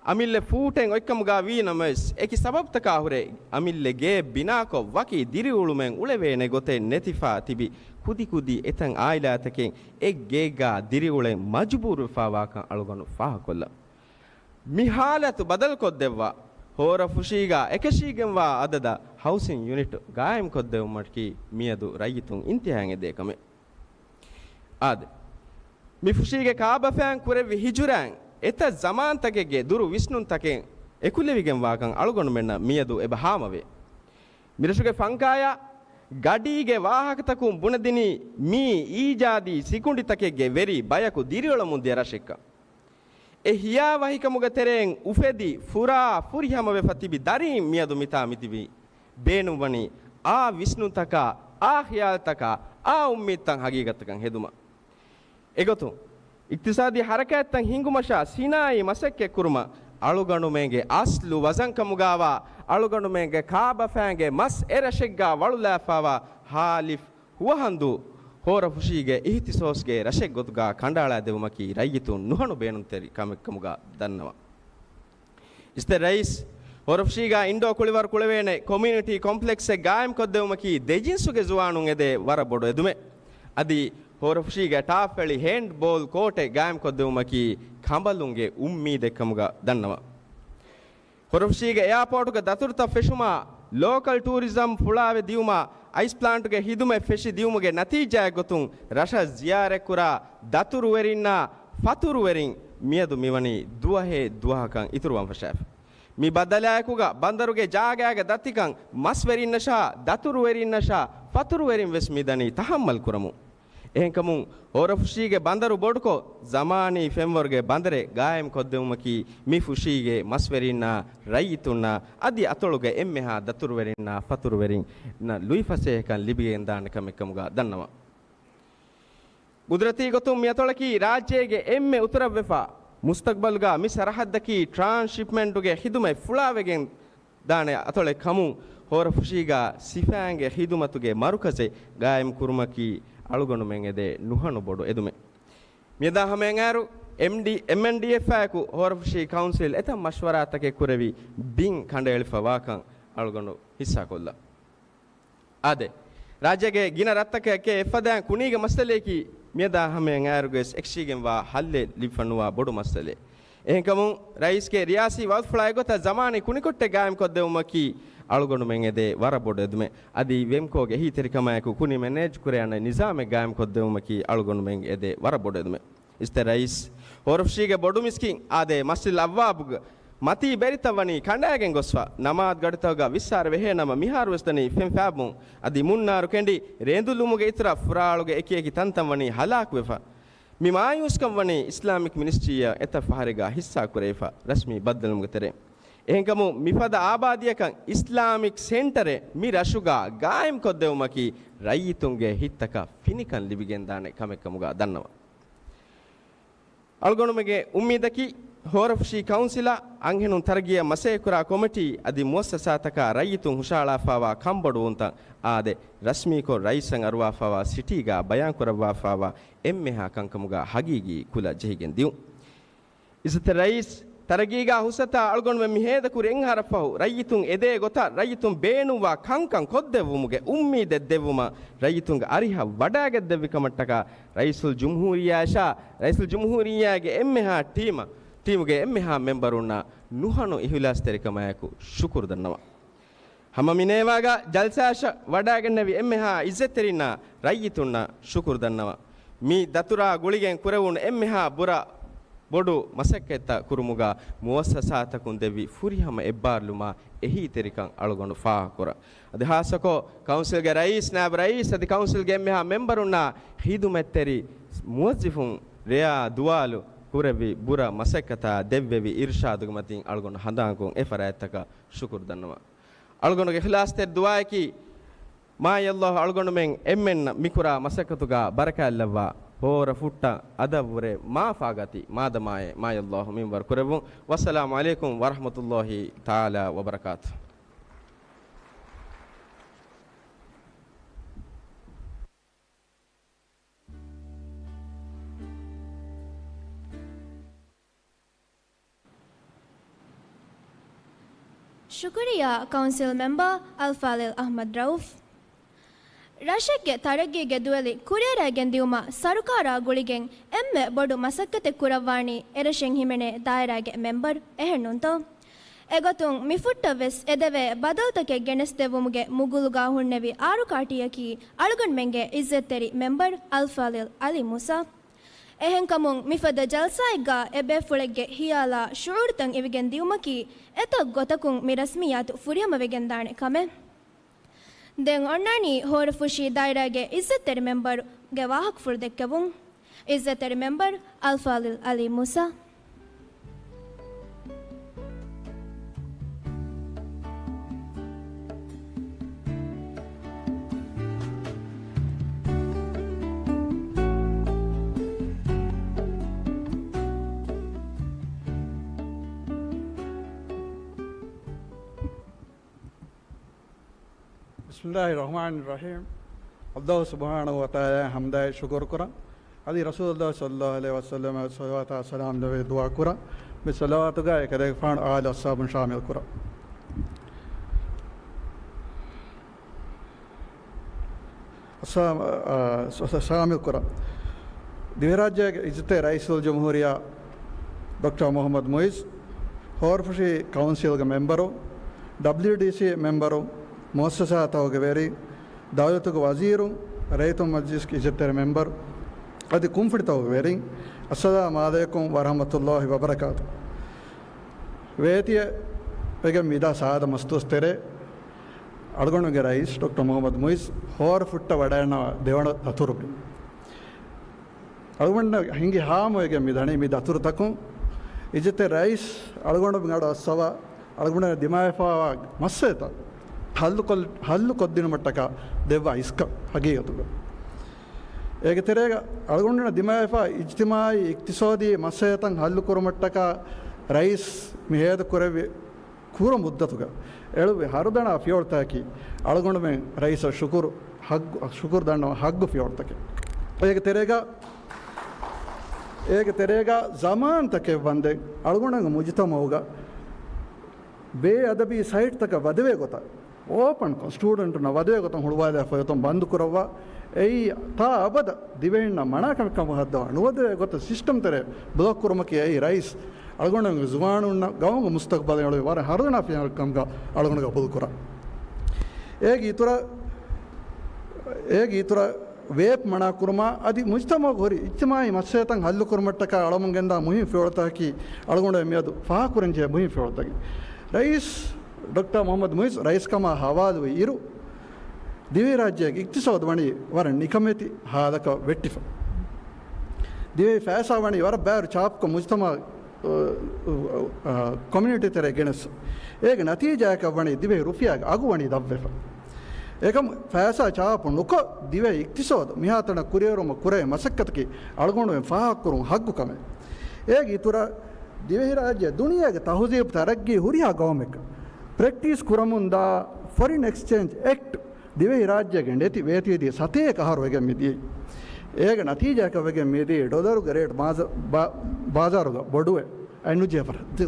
އަމިއްލަ ފޫޓެއް އޮތްކަމުގާ ވީ ނަމަވެސް، އެކި ސަބަބުތަކާ ހުރެ އަމިއްލަ ގެއެއް ބިނާކޮށް، ވަކި ދިރިއުޅުމެއް އުޅެވޭނެ ގޮތެއް ނެތިފާ ތިބި، ކުދި ކުދި އެތައް އާއިލާތަކެއް އެއް ގެއެއްގާ ދިރިއުޅެން މަޖުބޫރުވެފާވާކަން އަޅުގަނޑު ފާހަގަކޮށްލަން. މި ހާލަތު ބަދަލުކޮށްދެއްވާ، ހޯރަފުށީގާ އެކަށީގެންވާ އަދަދަށް ހައުސިން ޔުނިޓް ގާއިމްކޮށްދެވުމަކީ މިއަދު ރައްޔިތުން އިންތިހާއަށް އެދޭ ކަމެއް. އާދެ، މި ފުށީގެ ކާބަފައިން ކުރެއްވި ހިޖުރައިން އެތައް ޒަމާންތަކެއްގެ ދުރު ވިސްނުންތަކެއް އެކުލެވިގެންވާކަން އަޅުގަނޑުމެންނަށް މިއަދު އެބަ ހާމަވޭ. މިރަށުގެ ފަންކާޔާ ގަޑީގެ ވާހަކަތަކުން ބުނެދިނީ މީ އީޖާދީ ސިކުނޑިތަކެއްގެ ވެރި ބަޔަކު ދިރިއުޅެމުން ދިޔަ ރަށެއްކަން. އެ ހިޔާވަހިކަމުގެ ތެރެއިން އުފެދި ފުރާ ފުރިހަމަވެފަ ތިބި ދަރީން މިއަދު މިތާ މިތިބީ ބޭނުންވަނީ އާ ވިސްނުންތަކާ، އާ ޚިޔާލްތަކާ، އާ އުއްމީދުތައް ހަގީގަތަކަށް ހެދުމަށް. އެގޮތުން، އިޤްތިޞާދީ ޙަރަކާތްތައް ހިންގުމަށާ ސިނާއީ މަސައްކަތްކުރުމަށް އަޅުގަނޑުމެންގެ އަސްލު ވަޒަންކަމުގާވާ އަޅުގަނޑުމެންގެ ކާބަފައިންގެ މަސް އެރަށެއްގާ ވަޅުލާފާވާ ހާލިފް ހުވަހަނދޫ ހޯރަފުށީގެ އިހްތިސޯސްގެ ރަށެއްގޮތުގާ ކަނޑައަޅާދެވުމަކީ ރައްޔިތުން ނުހަނު ބޭނުންތެރި ކަމެއްކަމުގާ ދަންނަވަން. އިސްތެ ރައީސް، ހޯރަފުށީގާ އިންޑޯ ކުޅިވަރު ކުޅެވޭނެ ކޮމިއުނިޓީ ކޮމްޕްލެކްސްއެއް ގާއިމްކޮށްދެވުމަކީ ދެޖިންސުގެ ޒުވާނުން އެދޭ ވަރަށް ބޮޑު އެދުމެއް. އަދި ހޯރަފުށީގެ ޓާފް އެޅި ހޭންޑް ބޯލް ކޯޓެއް ގާއިމްކޮށްދެވުމަކީ ކަނބަލުންގެ އުއްމީދެއްކަމުގަ ދަންނަވަން. ހޯރަފުށީގެ އެއާޕޯޓުގެ ދަތުރުތައް ފެށުމާ، ލޯކަލް ޓޫރިޒަމް ފުޅާވެ ދިޔުމާ، އައިސް ޕްލާންޓުގެ ހިދުމަތް ފެށި ދިޔުމުގެ ނަތީޖާއެއްގޮތުން ރަށަށް ޒިޔާރަތްކުރާ ދަތުރުވެރިންނާ ފަތުރުވެރިން މިއަދު މިވަނީ ދުވަހޭ ދުވަހަކަށް އިތުރުވާން ފަށާފަ. މި ބައްދަލާއެކުގަ ބަނދަރުގެ ޖާގައިގެ ދަތިކަން މަސްވެރިންނަށާ، ދަތުރުވެރިންނަށާ، ފަތުރުވެރިން ވެސް މި ދަނީ ތަހައްމަލް ކުރަމުން. އެހެންކަމުން، ހޯރަފުށީގެ ބަނދަރު ބޮޑުކޮށް، ޒަމާނީ ފެންވަރުގެ ބަނދަރެއް ގާއިމް ކޮށްދެވުމަކީ، މި ފުށީގެ މަސްވެރިންނާ، ރައްޔިތުންނާ، އަދި އަތޮޅުގެ އެންމެހާ ދަތުރުވެރިންނާ، ފަތުރުވެރިންނަށް ލުއިފަސޭހަކަން ލިބިގެންދާނެ ކަމެއްކަމުގަ ދަންނަވަން. ގުދުރަތީ ގޮތުން މި އަތޮޅަކީ ރާއްޖޭގެ އެންމެ އުތުރަށްވެފަ، މުސްތަގްބަލްގަ މި ސަރަހައްދަކީ ޓްރާންސްޝިޕްމަންޓުގެ ޚިދުމަތް ފުޅާވެގެން ދާނެ އަތޮޅެއް ކަމުން، ހޯރަފުށީގަ ސިފައިންގެ ޚިދުމަތުގެ މަރުކަޒެއް ގާއިމް ކުރުމަކީ އަޅުގަނޑުމެން އެދޭ ނުހަނު ބޮޑު އެދުމެއް. މިއަދާ ހަމަޔަށް އައިރު، އެމްޑީ، އެމްއެންޑީއެފްއާއެކު ހޯރަފުށީ ކައުންސިލް އެތައް މަޝްވަރާތަކެއް ކުރެވި ބިން ކަނޑައެޅިފަ ވާކަން އަޅުގަނޑު ހިއްސާކޮށްލަން. އާދެ، ރާއްޖޭގެ ގިނަ ރަށްތަކަކަށް އެއްފަދައިން ކުނީގެ މައްސަލަޔަކީ، މިއަދާ ހަމަޔަށް އައިރުގަވެސް އެކަށީގެންވާ ހައްލެއް ލިބިފަނުވާ ބޮޑު މައްސަލައެއް. އެހެންކަމުން، ރައީސްގެ ރިޔާސީ ވައުދުފުޅާ އެގޮތަށް ޒަމާނީ ކުނިކޮށްޓެއް ގާއިމްކޮށްދެވުމަކީ އަޅުގަނޑުމެން އެދޭ ވަރަށް ބޮޑު އެދުމެއް. އަދި ވެމްކޯގެ އެހީތެރިކަމާއެކު ކުނި މެނޭޖްކުރެވޭނެ ނިޒާމެއް ގާއިމްކޮށްދެވުމަކީ އަޅުގަނޑުމެން އެދޭ ވަރަށް ބޮޑު އެދުމެއް. އިޒްތެ ރައީސް، ހޯރަފުށީގެ ބޮޑު މިސްކިތް އާދޭ މަސްޖިދުލް އައްވާބުގެ މަތީ ބެރިތައް ވަނީ ކަނޑާގެން ގޮސްފަ، ނަމާދު ގަޑިތަކުގަ ވިއްސާރަ ވެހޭނަމަ، މިހާރުވެސް ދަނީ ފެން ފާބުން. އަދި މުންނާރު ކެނޑި، ރޭނދު ލުމުގެ އިތުރަށް ފުރާޅުގެ އެކިއެކި ތަންތަން ވަނީ ހަލާކުވެފަ. މި މާޔޫސްކަން ވަނީ އިސްލާމިކް މިނިސްޓްރީއަށް އެތައް ފަހަރެއްގަ ހިއްސާ ކުރެވިފަ ރަސްމީ ބައްދަލުވުމުގެ ތެރެއިން. އެހެންކަމުން، މިފަދަ އާބާދީއަކަށް އިސްލާމިކް ސެންޓަރެއް މި ރަށުގަ ގާއިމްކޮށްދެވުމަކީ ރައްޔިތުންގެ ހިތްތަކަށް ފިނިކަން ލިބިގެންދާނެ ކަމެއްކަމުގަ ދަންނަވަން. އަޅުގަނޑުމެންގެ އުއްމީދަކީ، ހޯރަފުށީ ކައުންސިލަށް އަންހެނުން ތަރައްގީއަށް މަސައްކަތްކުރާ ކޮމިޓީ އަދި މުއައްސަސާތަކާ ރައްޔިތުން ހުށަހަޅާފައިވާ ކަންބޮޑުވުންތައް އާދެ، ރަސްމީކޮށް ރައީސަށް އަރުވާފައިވާ ސިޓީގަ ބަޔާންކުރައްވާފައިވާ އެންމެހާ ކަންކަމުގަ ހަގީގީ ކުލަ ޖެހިގެން ދިއުން. އިއްޒަތްތެރި ރައީސް، ތަރައްގީގަ ހުސަތާ އަޅުގަނޑުމެން މި ހޭދަކުރި އެއްއަހަރަށްފަހު، ރައްޔިތުން އެދޭ ގޮތަށް ރައްޔިތުން ބޭނުންވާ ކަންކަން ކޮށްދެއްވުމުގެ އުއްމީދެއް ދެއްވުމަށް ރައްޔިތުންގެ އަރިހަށް ވަޑައިގެންދެއްވި ކަމަށްޓަކާ، ރައީސުލްޖުމްހޫރިއްޔާއަށާ، ރައީސުލްޖުމްހޫރިއްޔާގެ އެންމެހާ ޓީމަށް، ޓީމުގެ އެންމެހާ މެމްބަރުންނާ ނުހަނު އިހުލާސްތެރިކަމާއެކު ޝުކުރު ދަންނަވަން. ހަމަ މިނޭވާގަ ޖަލްސާއަށް ވަޑައިގެންނެވި އެންމެހާ އިއްޒަތްތެރިންނާ ރައްޔިތުންނަށް ޝުކުރު ދަންނަވަން. މި ދަތުރާ ގުޅިގެން ކުރެވުނު އެންމެހާ ބުރަ ބޮޑު މަސައްކަތްތައް ކުރުމުގަ މުއައްސަސާތަކުން ދެއްވި ފުރިހަމަ އެއްބާރުލުމާ އެހީތެރިކަން އަޅުގަނޑު ފާހަގަކުރަން. އަދި ހާއްސަކޮށް، ކައުންސިލްގެ ރައީސް، ނާއިބު ރައީސް އަދި ކައުންސިލްގެ އެންމެހާ މެމްބަރުންނާ ޚިދުމަތްތެރި މުވައްޒިފުން ރެޔާ ދުވާލު ކުރެއްވި ބުރަ މަސައްކަތާ ދެއްވެވި އިރުޝާދުގެ މަތިން އަޅުގަނޑު ހަނދާންކޮށް އެ ފަރާތްތަކަށް ޝުކުރު ދަންނަވަން. އަޅުގަނޑުގެ އިޚްލާޞްތެރި ދުޢާއަކީ، މާތް ﷲ އަޅުގަނޑުމެން އެންމެންނަށް މިކުރާ މަސައްކަތުގަ ބަރަކާތްލައްވާ، ހޯރަފުށްޓަށް އަދަށްވުރެ މާ ފާގަތި މާދަމާއެއް މާތް ﷲ މިންވަރު ކުރެއްވުން. ވައްސަލާމު ޢަލައިކުމް ވަރަޙްމަތުﷲ ތަޢާލާ ވަބަރަކާތުހު. ޝުކުރިއްޔާ ކައުންސިލް މެމްބަރ އަލްފާޟިލް އަޙްމަދު ރައޫފް. ރަށެއްގެ ތަރައްގީގެ ދުވެލި ކުރިއަރައިގެން ދިއުމަށް ސަރުކާރާ ގުޅިގެން އެންމެ ބޮޑު މަސައްކަތެއް ކުރައްވާނީ އެރަށެއް ހިމެނޭ ދާއިރާގެ މެމްބަރު، އެހެންނޫންތޯ؟ އެގޮތުން މިފުއްޓަށްވެސް އެދެވޭ ބަދަލުތަކެއް ގެނެސްދެއްވުމުގެ މުގުލުގަ ހުންނެވި އާރު ކާޓީއަކީ އަޅުގަނޑުމެންގެ އިއްޒަތްތެރި މެމްބަރު އަލްފާޟިލް އަލީ މޫސާ. އެހެންކަމުން މިފަދަ ޖަލްސާއެއްގަ އެބޭފުޅެއްގެ ހިޔާލާ ޝުޢޫރުތައް އިވިގެން ދިއުމަކީ އެތައް ގޮތަކުން މި ރަސްމިއްޔާތު ފުރިހަމަވެގެންދާނެ ކަމެއް. ދެން އޮންނާނީ ހޯރަފުށީ ދާއިރާގެ އިއްޒަތްތެރި މެމްބަރުގެ ވާހަކަފުޅު ދެއްކެވުން. އިއްޒަތްތެރި މެމްބަރު އަލްފާޟިލް އަލީ މޫސާ. بسم الله الرحمن الرحيم. ﷲ ސުބްޙާނަހޫ ވަތަޢާލާ ޙަމްދާއި ޝުކުރު ކުރަން. އަދި ރަސޫލުﷲ ޞައްލަﷲ ޢަލައިހި ވަސައްލަމަށް ޞަލަވާތާ ސަލާމް ލެވޭ ދުޢާ ކުރަން. މި ޞަލަވާތުގައި އެކަލޭގެފާނު އާލު އަޞްޙާބުން ޝާމިލް ކުރަން. އައްސާ-، އާ، ސ-، ސ-، ޝާމިލް ކުރަން. ދިވެހިރާއްޖޭގެ އިއްޒަތްތެރި ރައީސުލްޖުމްހޫރިއްޔާ ޑޮކްޓަރ މުޙައްމަދު މުޢިއްޒު، ހޯރަފުށީ ކައުންސިލްގެ މެމްބަރު، ޑަބްލިޔުޑީސީ މެމްބަރު، މުއައްސަސާތަކުގެ ވެރި، ދައުލަތުގެ ވަޒީރު، ރައްޔިތުން މަޖިލިސްގެ އިއްޒަތްތެރި މެމްބަރު، އަދި ކުންފުނިތަކުގެ ވެރިން، އައްސަލާމު ޢަލައިކުމް ވަރަޙްމަތުﷲި ވަބަރަކާތު. ވޭތިއެއް ވެގެން މިދާ ސާދަ މަސްދުވަސް ތެރޭ، އަޅުގަނޑުގެ ރައީސް ޑޮކްޓަރ މުޙައްމަދު މުޢިއްޒު ހޯރަފުއްޓަށް ވަޑައިންނަވާ ދެވަނަ ދަތުރު މި. އަޅުގަނޑަށް ހިނގި ހާމަވެގެން މި ދަނީ މި ދަތުރުތަކުން އިއްޒަތްތެރި ރައީސް އަޅުގަނޑު މި އަޑު އައްސަވާ، އަޅުގަނޑު ދިމާވެފައިވާ މައްސަލަތައް ހައްލުކޮށް-، ހައްލުކޮށްދިނުމަށްޓަކާ ދެއްވާ އިސްކަން ހަގީގަތުގަ. އޭގެ ތެރޭގަ އަޅުގަނޑު ދިމާވެފަ އިޖްތިމާޢީ އިޤްތިޞާދީ މައްސަލަތައް ހައްލުކުރުމަށްޓަކާ ރައީސް މި ހޭދަކުރެއްވި ކުރު މުއްދަތުގަ އެޅުއްވި ހަރުދަނާ ފިޔަވަޅުތަކަކީ އަޅުގަނޑުމެން ރައީސަށް ޝުކުރު ހައްގު، ޝުކުރު ދަންނަވާ ހައްގު ފިޔަވަޅުތަކެއް. އޭގެ ތެރޭގަ، އޭގެ ތެރޭގަ ޒަމާންތަކެއް ވަންދެން އަޅުގަނޑުގެ މުޖުތަމަޢުގަ ބޭއަދަބީ ސައިޓްތަކަށް ވަދެވޭ ގޮތަށް އޯޕަންކޮށް، ސްޓޫޑެންޓުންނަށް ވަދެވޭ ގޮތަށް ހުޅުވާލާފައި އޮތުން ބަންދުކުރައްވާ. އެއީ ތާ އަބަދަށް ދިވެހިންނަށް މަނާކަމެއް ކަމަށް ހައްދަވާ ނުވަދެވޭ ގޮތަށް ސިސްޓަމް ތެރޭ ބްލޮކް ކުރުމަކީ އެއީ ރައީސް އަޅުގަނޑުގެ ޒުވާނުންނަށް ގައުމުގެ މުސްތަޤްބަލަށް އެޅުވި ވަރަށް ހަރުދަނާ ފިޔަވަޅެއް ކަމުގަ އަޅުގަނޑުގަ ގަބޫލުކުރާ. އޭގެ އިތުރަށް، އޭގެ އިތުރަށް ވޭޕް މަނާކުރުމާ އަދި މުޖްތަމަޢުގަ ހުރި އިޖްތިމާޢީ މައްސަލަތައް ހައްލުކުރުމަށްޓަކާ އަޅަމުން ގެންދާ މުހިންމު ފިޔަވަޅުތަކަކީ އަޅުގަނޑު މިއަދު ފާހަގަކުރަންޖެހޭ މުހިންމު ފިޔަވަޅުތަކެއް. ރައީސް ޑޮކްޓަރ މުޙައްމަދު މުޢިއްޒު ރައީސްކަމާ ހަވާލުވި އިރު، ދިވެހިރާއްޖޭގެ އިޤްތިޞާދު ވަނީ ވަރަށް ނިކަމެތި ހާލަކަށް ވެއްޓިފަ. ދިވެހި ފައިސާ ވަނީ ވަރަށް ބައިވަރު ޗާޕްކޮށް މުޖްތަމަޢު، އަ، އަ، ކޮމިއުނިޓީ ތެރޭ ގެނެސް. އޭގެ ނަތީޖާއަކަށް ވަނީ ދިވެހި ރުފިޔާގެ އަގު ވަނީ ދަށްވެފަ. އެކަމު ފައިސާ ޗާޕު ނުކޮށް، ދިވެހި އިޤްތިޞާދު މިހާތަނަށް ކުރިއެރުމަށް ކުރެވޭ މަސައްކަތަކީ އަޅުގަނޑުމެން ފާހަގަކުރުން ހައްގު ކަމެއް. އޭގެ އިތުރަށް، ދިވެހިރާއްޖެ ދުނިޔޭގެ ތަހުޒީބު ތަރައްގީ ހުރިހާ ގައުމެއްގަ ޕްރެކްޓީސް ކުރަމުންދާ ފޮރިން އެކްސްޗޭންޖް އެކްޓް ދިވެހިރާއްޖޭގެ ނެތި ވޭތުވެދިޔަ ސަތޭކަ އަހަރު ވެގެން މިދިޔައީ. އޭގެ ނަތީޖާއަކަށް ވެގެން މިދިޔައީ ޑޮލަރުގެ ރޭޓް ބާޒާ-، ބާ-، ބާޒާރުގަ ބޮޑުވެ އަތްނުޖެހޭ ފަރާތް.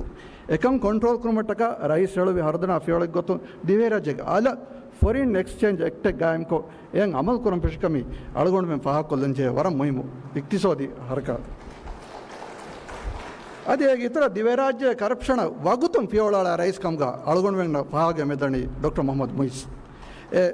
އެކަން ކޮންޓްރޯލް ކުރުމަށްޓަކާ ރައީސް އެޅުއްވި ހަރުދަނާ ފިޔަވަޅެއްގެ ގޮތުން ދިވެހިރާއްޖޭގެ އަލަށް ފޮރިން އެކްސްޗޭންޖް އެކްޓެއް ގާއިމްކޮށް، އެއަށް އަމަލު ކުރަން ފެށިކަމީ އަޅުގަނޑުމެން ފާހަގަކޮށްލަންޖެހޭ ވަރަށް މުހިއްމު އިޤްތިޞާދީ ހަރަކާތެއް. އަދި އޭގެ އިތުރަށް ދިވެހިރާއްޖޭގެ ކަރަޕްޝަނަށް ވަގުތުން ފިޔަވަޅުއަޅާ ރައީސް ކަމުގަ އަޅުގަނޑުމެންނަށް ފާހަގަ މެދަނީ ޑޮކްޓަރ މުޙައްމަދު މުޢިއްޒު. އެ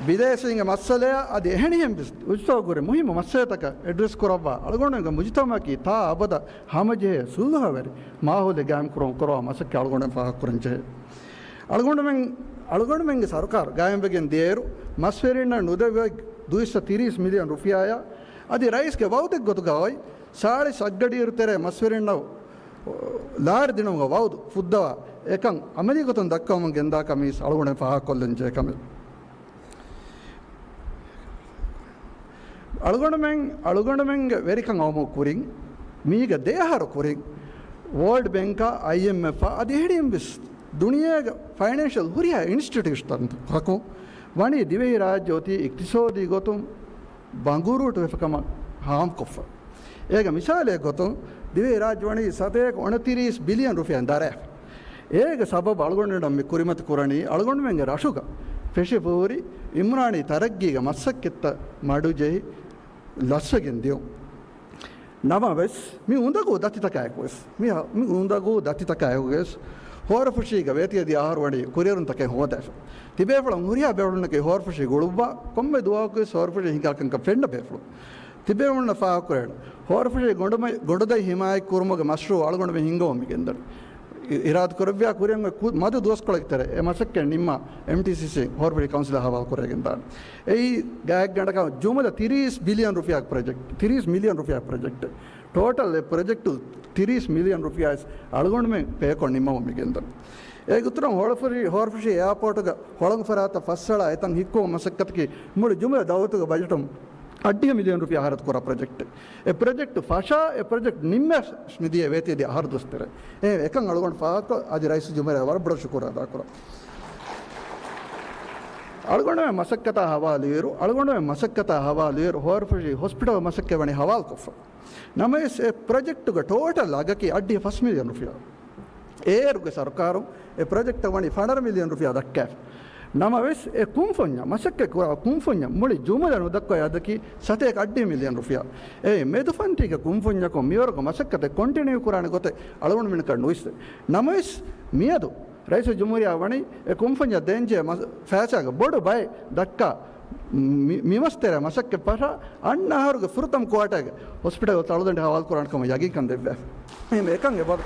ބިދޭސީންގެ މައްސަލަޔާ އަދި އެހެނިހެން ވެސް އުޖްތަމަޢުގަ ހުރި މުހިއްމު މައްސަލަތަކަށް އެޑްރެސް ކުރައްވާ، އަޅުގަނޑުމެންގެ މުޖުތަމަޢަކީ ތާ އަބަދަށް ހަމަޖެހޭ ސުލްހަވެރި މާހައުލެއް ގާއިމްކުރުން ކުރައްވާ މަސައްކަތް އަޅުގަނޑުމެން ފާހަގަކުރަންޖެހޭ. އަޅުގަނޑުމެން، އަޅުގަނޑުމެންގެ ސަރުކާރު ގާއިމްވެގެން ދިޔައިރު، މަސްވެރިންނަށް ނުދެއްވި ދުއިސައްތަ ތިރީސް މިލިއަން ރުފިޔާއާ އަދި ރައީސްގެ ވައުދެއްގޮތުގަ އޮތް ސާޅީސް އަށްގަޑިއިރު ތެރޭ މަސްވެރިންނަށް ލާރި ދިނުމުގެ ވައުދު ފުއްދަވާ އެކަން އަމަލީގޮތުން ދައްކަވަމުން ގެންދާ ކަމީސް އަޅުގަނޑުމެން ފާހަގަކޮށްލަން ޖެހޭ ކަމެއް. އަޅުގަނޑުމެން، އަޅުގަނޑުމެންގެ ވެރިކަން އައުމު ކުރިން، މީގެ ދެ އަހަރު ކުރިން، ވޯލްޑް ބޭންކާ، އައިއެމްއެފްއާ އަދި އެހެނިހެން ވެސް ދުނިޔޭގެ ފައިނޭންޝަލް ހުރިހާ އިންސްޓިޓިއުޝަންތަކުން ވަނީ ދިވެހިރާއްޖެ އޮތީ އިޤްތިޞާދީ ގޮތުން ބަނގުރޫޓު ވެފަ ކަމަށް ހާމަކޮށްފަ. އޭގެ މިސާލެއް ގޮތުން، ދިވެހިރާއްޖެ ވަނީ ސަތޭކަ އުނަތިރީސް ބިލިއަން ރުފިޔާ ދަރައިފަ. އޭގެ ސަބަބު އަޅުގަނޑުމެން މި ކުރިމަތި ކުރަނީ، އަޅުގަނޑުމެންގެ ރަށުގަ ފެށިފަ ހުރި އިމްރާނީ ތަރައްގީގެ މަސައްކަތްތައް މަޑުޖެހި ލަސްވެގެން ދިޔުން. ނަމަވެސް، މި އުނދަގޫ ދަތިތަކާއެކުވެސް، މި ހަ-، މި އުނދަގޫ ދަތިތަކާއެކުވެސް، ހޯރަފުށީގަ ވޭތުވެދިޔަ އަހަރު ވަނީ ކުރިއެރުންތަކެއް ހޯދާފަ. ތިބޭފުޅުން ހުރިހާ ބޭފުޅުންނަކީ ހޯރަފުށީ ގުޅުއްވާ، ކޮންމެ ދުވަހަކުވެސް ހޯރަފުށީ ހިނގާކަންކަން ފެންނަ ބޭފުޅުން. ތިބޭފުޅުންނަށް ފާހަގަކުރޭ، ހޯރަފުށީ ގޮނޑުމަ-، ގޮނޑުދަތި ހިމާޔަތްކުރުމުގެ މަޝްރޫޢު އަޅުގަނޑުމެން ހިންގަވަމުން މިގެންދަނީ. އި-، އިރާދަކުރެއްވިޔާ ކުރިއަށް އޮތް މަދު ދުވަސްކޮޅެއްގެ ތެރޭ އެ މަސައްކަތް ނިންމާ އެމްޓީސީސީ ހޯރަފުށީ ކައުންސިލަށް ހަވާލުކުރެވިގެންދާނެ. އެއީ ގާތްގަނޑަކަށް ޖުމުލަ ތިރީސް ބިލިއަން ރުފިޔާގެ ޕްރޮޖެކްޓް، ތިރީސް މިލިއަން ރުފިޔާގެ ޕްރޮޖެކްޓެއް. ޓޯޓަލް އެ ޕްރޮޖެކްޓު ތިރީސް މިލިއަން ރުފިޔާ ވެސް އަޅުގަނޑުމެން ޕޭކޮށް ނިންމަވަމުން މިގެންދަނީ. އޭގެ އިތުރަށް ހޯރަފުށީ، ހޯރަފުށީ އެއާޕޯޓުގަ ހޮޅުން ފަރާތަށް ފަސްއަޅާ އެތަން ހިއްކުމުގެ މަސައްކަތަކީ މުޅި ޖުމުލަ ދައުލަތުގެ ބަޖެޓުން އަށްޑިހަ މިލިއަން ރުފިޔާ ހަރަދު ކުރާ ޕްރޮޖެކްޓެއް. އެ ޕްރޮޖެކްޓު ފަށާ، އެ ޕްރޮޖެކްޓް ނިންމަވެސް މިދިޔަ ވޭތުވެދިޔަ އަހަރު ދުވަސް ތެރޭ. އެ އެކަން އަޅުގަނޑު ފާހަގަކޮށް އަދި ރައީސް ޖުމްހޫރިއްޔާ ވަރަށް ބޮޑަށް ޝުކުރު އަދާކުރަން. އަޅުގަނޑުމެން މަސައްކަތާ ހަވާލުވިއިރު، އަޅުގަނޑުމެން މަސައްކަތާ ހަވާލުވިއިރު ހޯރަފުށީ ހޮސްޕިޓަލް މަސައްކަތް ވަނީ ހަވާލުކޮށްފަ. ނަމަވެސް، އެ ޕްރޮޖެކްޓުގެ ޓޯޓަލް އަގަކީ އަށްޑިހަ ފަސް މިލިއަން ރުފިޔާ. އޭރުގެ ސަރުކާރުން އެ ޕްރޮޖެކްޓަށް ވަނީ ފަނަރަ މިލިއަން ރުފިޔާ ދައްކާފަ. ނަމަވެސް، އެ ކުންފުންޏަށް، މަސައްކަތް ކުރާ ކުންފުންޏަށް މުޅި ޖުމުލަ ނުދައްކަވާ އަދަކީ ސަތޭކަ އަށްޑިހަ މިލިއަން ރުފިޔާ. އެ މެދުފަންތީގެ ކުންފުންޏަކުން މިވަރުގެ މަސައްކަތެއް ކޮންޓިނިއު ކުރާނެ ގޮތެއް އަޅުގަނޑުމެންނަކަށް ނުއިސްވޭ. ނަމަވެސް، މިއަދު ރައީސުލްޖުމްހޫރިއްޔާ ވަނީ އެ ކުންފުންޏަށް ދޭންޖެހޭ މަ-، ފައިސާގެ ބޮޑު ބައެއް ދައްކާ، މި-، މިމަސް ތެރޭ މަސައްކަތް ފަށާ އަންނަ އަހަރުގެ ފުރަތަމަ ކުއާޓަރގެ ހޮސްޕިޓަލް ތަޅުދަނޑި ހަވާލު ކުރާނެ ކަމަށް ޔަގީންކަން ދެއްވާފަ. އެހެން އެކަން އެބަ-،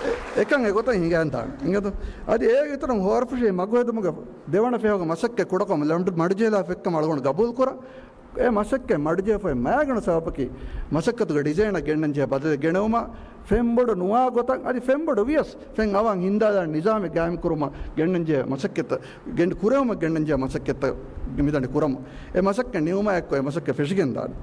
އެ-، އެކަން އެގޮތަށް ހިނގައިދާނެ. އިނގޭތޯ؟ އަދި އޭގެ އިތުރުން ހޯރަފުށީ މަގުހެދުމުގެ ދެވަނަ ފެށުމުގެ މަސައްކަތް ކުޑަކޮށް ލަނޑު މަޑުޖެހިލާފަ އެއްކަމަށް އަޅުގަނޑު ގަބޫލުކުރަން. އެ މަސައްކަތް މަޑުޖެހިފައި މައިގަނޑު ސަބަބަކީ، މަސައްކަތުގެ ޑިޒައިނަށް ގެންނަންޖެހޭ ބަދަލެއް ގެނެވުމަށް، ފެންބޮޑު ނުވާ ގޮތަށް، އަދި ފެންބޮޑު ވިޔަސް، ފެން އަވަން ހިންދާލާނެ ނިޒާމެއް ގާއިމްކުރުމަށް ގެންނަންޖެހޭ މަސައްކަތްތައް، ގެން ކުރެވުމަށް ގެންނަންޖެހޭ މަސައްކަތްތައް މިދަނީ ކުރަމުން. އެ މަސައްކަތް ނިމުމާ އެއްކޮށް އެ މަސައްކަތް ފެށިގެންދާނެ.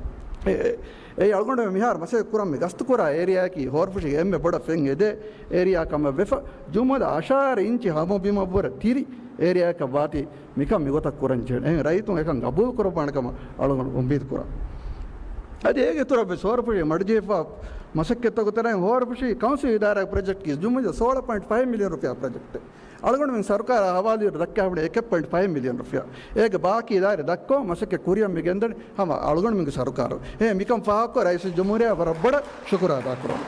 އެ، އެ، އެއީ އަޅުގަނޑު މިހާރު މަސައްކަތް ކުރަން މި ގަސްތުކުރާ އޭރިއާއަކީ ހޯރަފުށީގެ އެންމެ ބޮޑަށް ފެން އެދޭ އޭރިއާ ކަމަށް ވެފަ، ޖުމުލަ އަށާރަ އިންޗި ހަމަބިމަށްވުރެ ތިރި އޭރިއާއަކަށް ވާތީ މިކަން މިގޮތަށް ކުރަން ޖެހޭ. އެހެން ރައްޔިތުން އެކަން ގަބޫލު ކުރައްވާނެ ކަމަށް އަޅުގަނޑު އުއްމީދު ކުރަން. އަދި އޭގެ އިތުރަށްވެސް ހޯރަފުށީ މަޑުޖެހިފަ މަސައްކަތްތަކުގެ ތެރެއިން ހޯރަފުށީ ކައުންސިލް އިދާރާގެ ޕްރޮޖެކްޓްގެ ޖުމުލަ ސޯޅަ ޕޮއިންޓް ފައިވް މިލިއަން ރުފިޔާ ޕްރޮޖެކްޓެއް. އަޅުގަނޑުމެން ސަރުކާރާ ހަވާލުވިއިރު ދައްކާފަ އެކެއް ޕޮއިންޓް ފައިވް މިލިއަން ރުފިޔާ. އޭގެ ބާކީ ދާއިރު ދަށްކޮށް މަސައްކަތް ކުރިއަށް މި ގެންދަނީ ހަމަ އަޅުގަނޑުމެންގެ ސަރުކާރު. އެހެން މިކަން ފާހަގަކޮށް ރައީސުލްޖުމްހޫރިއްޔާ ވަރަށް ބޮޑަށް ޝުކުރު އަދާކުރަން.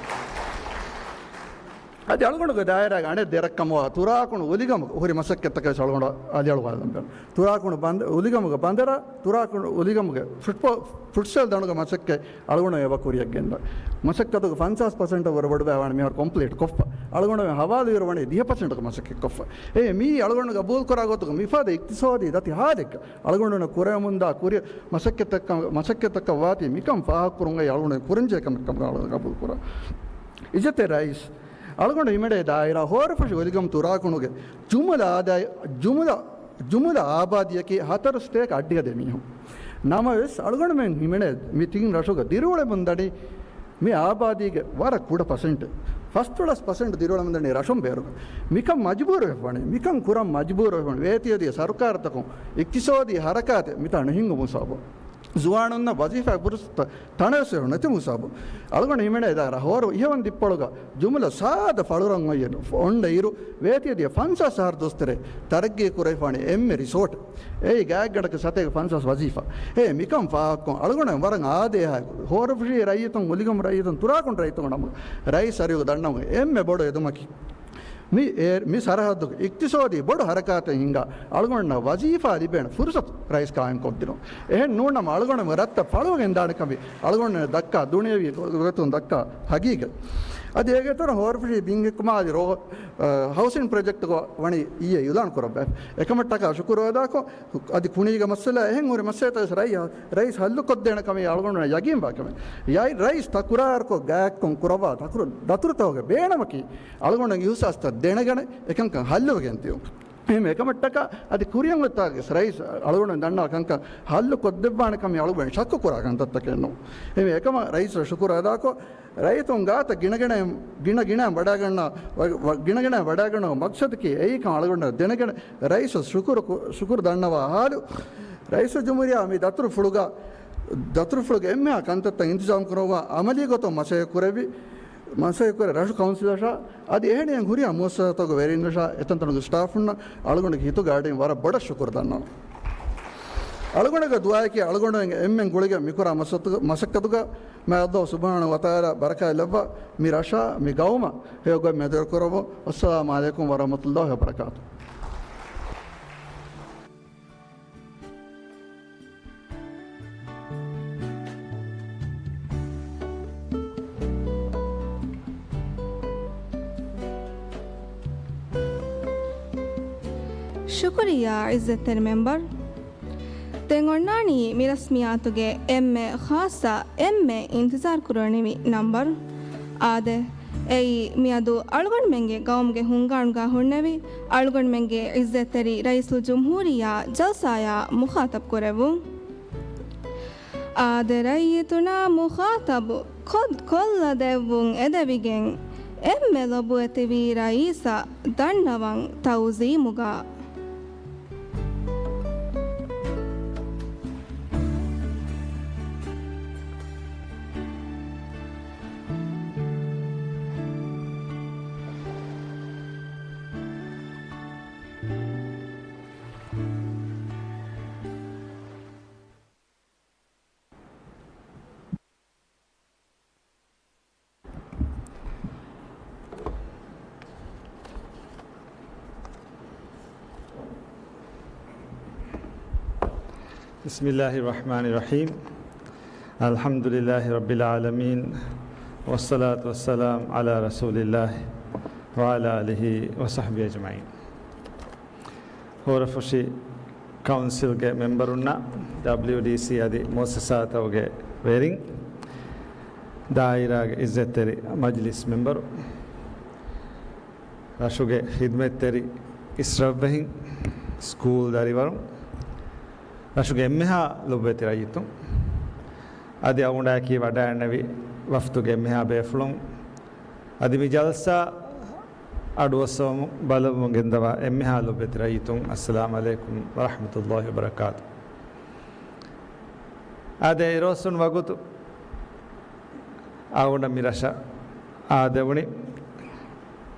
އަދި އަޅުގަނޑުގެ ދާއިރާގެ އަނެއް ދެރަށްކަމަށްވާ ތުރާކުނު އުލިގަމުގެ ހުރި މަސައްކަތްތަކަށް ވެސް އަޅުގަނޑު އަލިއަޅުވާލަން ބޭނުން. ތުރާކުނު ބަނދަ-، އުލިގަމުގެ ބަނދަރަށް، ތުރާކުނު އުލިގަމުގެ ފުޓްބޯ-، ފުޓްސަލް ދަނޑުގެ މަސައްކަތް އަޅުގަނޑު އެބަ ކުރިއަށް ގެންދަން. މަސައްކަތުގެ ފަންސާސް ޕަސެންޓަށް ވުރެ ބޮޑު ބައިވަނީ މިހާރު ކޮމްޕްލީޓް ކޮށްފަ. އަޅުގަނޑު ހަވާލުވިއިރު ވަނީ ދިހަ ޕަސެންޓަކަށް މަސައްކަތް ކޮށްފަ. އެ މީ އަޅުގަނޑު ގަބޫލު ކުރާ ގޮތުގަ މިފަދަ އިޤްތިޞާދީ ދަތި ހާލެއްގަ އަޅުގަނޑު ކުރެވެމުންދާ ކުރި މަސައްކަތްތަކަށް، މަސައްކަތްތަކަށް ވާތީ މިކަން ފާހަގަކުރުމުގައި އަޅުގަނޑު ކުރަންޖެހޭ ކަމެއް ކަމަށް އަޅުގަނޑު ގަބޫލު ކުރަން. އިއްޒަތްތެރި ރައީސް، އަޅުގަނޑު ހިމެނޭ ދާއިރާ ހޯރަފުށި އުލިގަމު ތުރާކުނުގެ ޖުމުލަ އާދައި-، ޖުމުލަ، ޖުމުލަ އާބާދީއަކީ ހަތަރު ސަތޭކަ އަށްޑިހަ ދެ މީހުން. ނަމަވެސް، އަޅުގަނޑުމެން ހިމެނޭ މި ތިން ރަށުގަ ދިރިއުޅެމުން ދަނީ މި އާބާދީގެ ވަރަށް ކުޑަ ޕަސެންޓެއް. ފަސްދޮޅަސް ޕަސެންޓް ދިރިއުޅެމުން ދަނީ ރަށުން ބޭރުގަ. މިކަން މަޖުބޫރު ވެފަ ވަނީ، މިކަން ކުރަން މަޖުބޫރު ވެފަ ވަނީ، ވޭތިވެދިޔަ ސަރުކާރުތަކުން، އިޤްތިޞާދީ ހަރަކާތެއް މިތާ ނުހިންގުމުން ސަބަބުން. ޒުވާނުންނަށް ވަޒީފާ ފުރުސަތު ތަނަވެސް ނެތުމު ސަބަބު. އަޅުގަނޑު ހިމެނޭ ދާއިރާ ހޯރު އިހަވަން ދިއްޕޮޅުގަ ޖުމުލަ ސާދަ ފަޅުރަށް އޮތް އޮންނަ އިރު، ވޭތިވެދިޔަ ފަންސާސް އަހަރު ދުވަސްތެރޭ ތަރައްގީ ކުރެވިފަވަނީ އެންމެ ރިސޯޓް. އެއީ ގާތްގަނޑަކަށް ސަތޭކަ ފަންސާސް ވަޒީފާ. އެ މިކަން ފާހަގަކޮށް އަޅުގަނޑު ވަރަށް އާދޭހާ ހޯރަފުށީ ރައްޔިތުން އުލިގަމު ރައްޔިތުން ތުރާކުން ރައްޔިތުންގެ ނަމުގަ ރައީސް އަރިހުގަ ދަންނަވަން އެންމެ ބޮޑު އެދުމަކީ މި އޭ-، މި ސަރަހައްދުގެ އިޤްތިޞާދީ ބޮޑު ހަރަކާތެއް ހިންގާ، އަޅުގަނޑަށް ވަޒީފާ ލިބޭނެ ފުރުސަތު ރައީސް ޤާއިމްކޮށްދިނުން. އެހެން ނޫން ނަމަ، އަޅުގަނޑު ރަށްތައް ފަޅުވެގެން ދާނެ ކަމެއް އަޅުގަނޑު ދައްކާ ދުނިޔަވީ ގޮތުން ދައްކާ ހަގީގަތް. އަދި އޭގެ އިތުރަށް ހޯރަފުށީ ބިން ހިއްކުމާ އަދި ރޯ-، އަ، ހައުސިން ޕްރޮޖެކްޓް ވަނީ އިއްޔެ އިއުލާން ކުރައްވާ. އެކަމަށްޓަކާ ޝުކުރު އަދާކޮށް، އަދި ކުނީގެ މައްސަލަ އެހެން ހުރި މައްސަލަތައް ވެސް ރައީ-، ރައީސް ހައްލުކޮށްދޭނެ ކަމީ އަޅުގަނޑު ޔަގީންވާ ކަމެއް. ޔާ-، ރައީސް ތަކުރާރުކޮށް ގާތްކޮށް ކުރައްވާ ދަތުރު-، ދަތުރުތަކުގެ ބޭނުމަކީ އަޅުގަނޑުގެ އިހުސާސްތައް ދެނެގަނެ އެކަންކަން ހައްލުވެގެން ދިޔުން. އެހެން އެކަމަށްޓަކާ އަދި ކުރިއަށް އޮތްތާގެ ވެސް ރައީސް އަޅުގަނޑު ދަންނަވާ ކަންކަން ހައްލު ކޮށްދެއްވާނެ ކަމީ އަޅުގަނޑު ޝައްކު ކުރާ ކަންތައްތަކެއް ނޫން. އެހެން އެކަމަށް ރައީސް ޝުކުރު އަދާކޮށް، ރައްޔިތުން ގާތަށް ގިނަގިނައިން، ގިނަ ގިނައިން ވަޑައިގަންނަ، ވަ-، ވަ-، ގިނަގިނައިން ވަޑައިގަންނަވާ މަޤްޞަދަކީ އެއީ ކަމަށް އަޅުގަނޑަށް ދެނެގެން ރައީސަށް ޝުކުރު ކު-، ޝުކުރު ދަންނަވާ ހާލު، ރައީސުލްޖުމްހޫރިއްޔާ މި ދަތުރުފުޅުގަ، ދަތުރުފުޅުގެ އެންމެހާ ކަންތައްތައް އިންތިޒާމް ކުރައްވާ އަމަލީ ގޮތުން މަސައްކަތް ކުރެއްވި، މަސައްކަތް ކުރެ ރަށު ކައުންސިލަށާ އަދި އެހެނިހެން ހުރިހާ މުއައްސަސާތަކުގެ ވެރިންނަށާ އެތަންތަނުގެ ސްޓާފުންނަށް އަޅުގަނޑުގެ ހިތުގެ އަޑިން ވަރަށް ބޮޑަށް ޝުކުރު ދަންނަވަން. އަޅުގަނޑުގެ ދުޢާއަކީ އަޅުގަނޑު އެންމެން ގުޅިގެން މިކުރާ މަސައްކަތު-، މަސައްކަތުގަ މާތް ﷲ ސުބްޙާނަހޫ ވަތަޢާލާ ބަރަކާތް ލައްވާ މި ރަށާ މި ގައުމަށް ހެޔޮގޮތް މެދުވެރި ކުރައްވަން. އައްސަލާމު ޢަލައިކުމް ވަރަޙްމަތުﷲ ވަބަރަކާތުހު. ޝުކުރިއްޔާ ޢިއްޒަތްތެރި މެމްބަރު. ދެން އޮންނާނީ މި ރަސްމިއްޔާތުގެ އެންމެ ޚާއްޞަ، އެންމެ އިންތިޒާރު ކުރަނިވި ނަމްބަރު. އާދެ، އެއީ މިއަދު އަޅުގަނޑުމެންގެ ގައުމުގެ ހުންގާނުގަ ހުންނެވި އަޅުގަނޑުމެންގެ ޢިއްޒަތްތެރި ރައީސުލްޖުމްހޫރިއްޔާ ޖަލްސާއާ މުޚާޠަބު ކުރެއްވުން. އާދެ، ރައްޔިތުންނާ މުޚާޠަބު ކޮށް-، ކޮށްލަދެއްވުން އެދެވިގެން އެންމެ ލޮބުވެތިވި ރައީސަށް ދަންނަވަން ތަޢުޒީމުގަ. بسم الله الرحمن الرحيم. الحمد لله رب العالمين. والصلاة والسلام على رسول الله وعلى آله وصحبه أجمعين. ހޯރަފުށި ކައުންސިލްގެ މެމްބަރުންނަށް، ޑަބްލިއުޑީސީ އަދި މުއައްސަސާތަކުގެ ވެރިން، ދާއިރާގެ އިއްޒަތްތެރި މަޖިލިސް މެމްބަރު، ރަށުގެ ޚިދްމަތްތެރި އިސްރަށްވެހިން، ސްކޫލް ދަރިވަރުން، ރަށުގެ އެންމެހާ ލޮބުވެތި ރައްޔިތުން، އަދި އަޅުގަނޑާއެކީ ވަޑައިގެންނެވި ވަފްދުގެ އެންމެހާ ބޭފުޅުން، އަދި މި ޖަލްސާ އަޑުއައްސަވަމުން ބައްލަވަމުން ގެންދަވާ އެންމެހާ ލޮބުވެތި ރައްޔިތުން، އައްސަލާމް ޢަލައިކުމް ވަރަޙްމަތުﷲި ވަބަރަކާތު. އާދެ، އިރުއޮއްސުނު ވަގުތު އަޅުގަނޑަށް މި ރަށަށް އާދެވުނީ.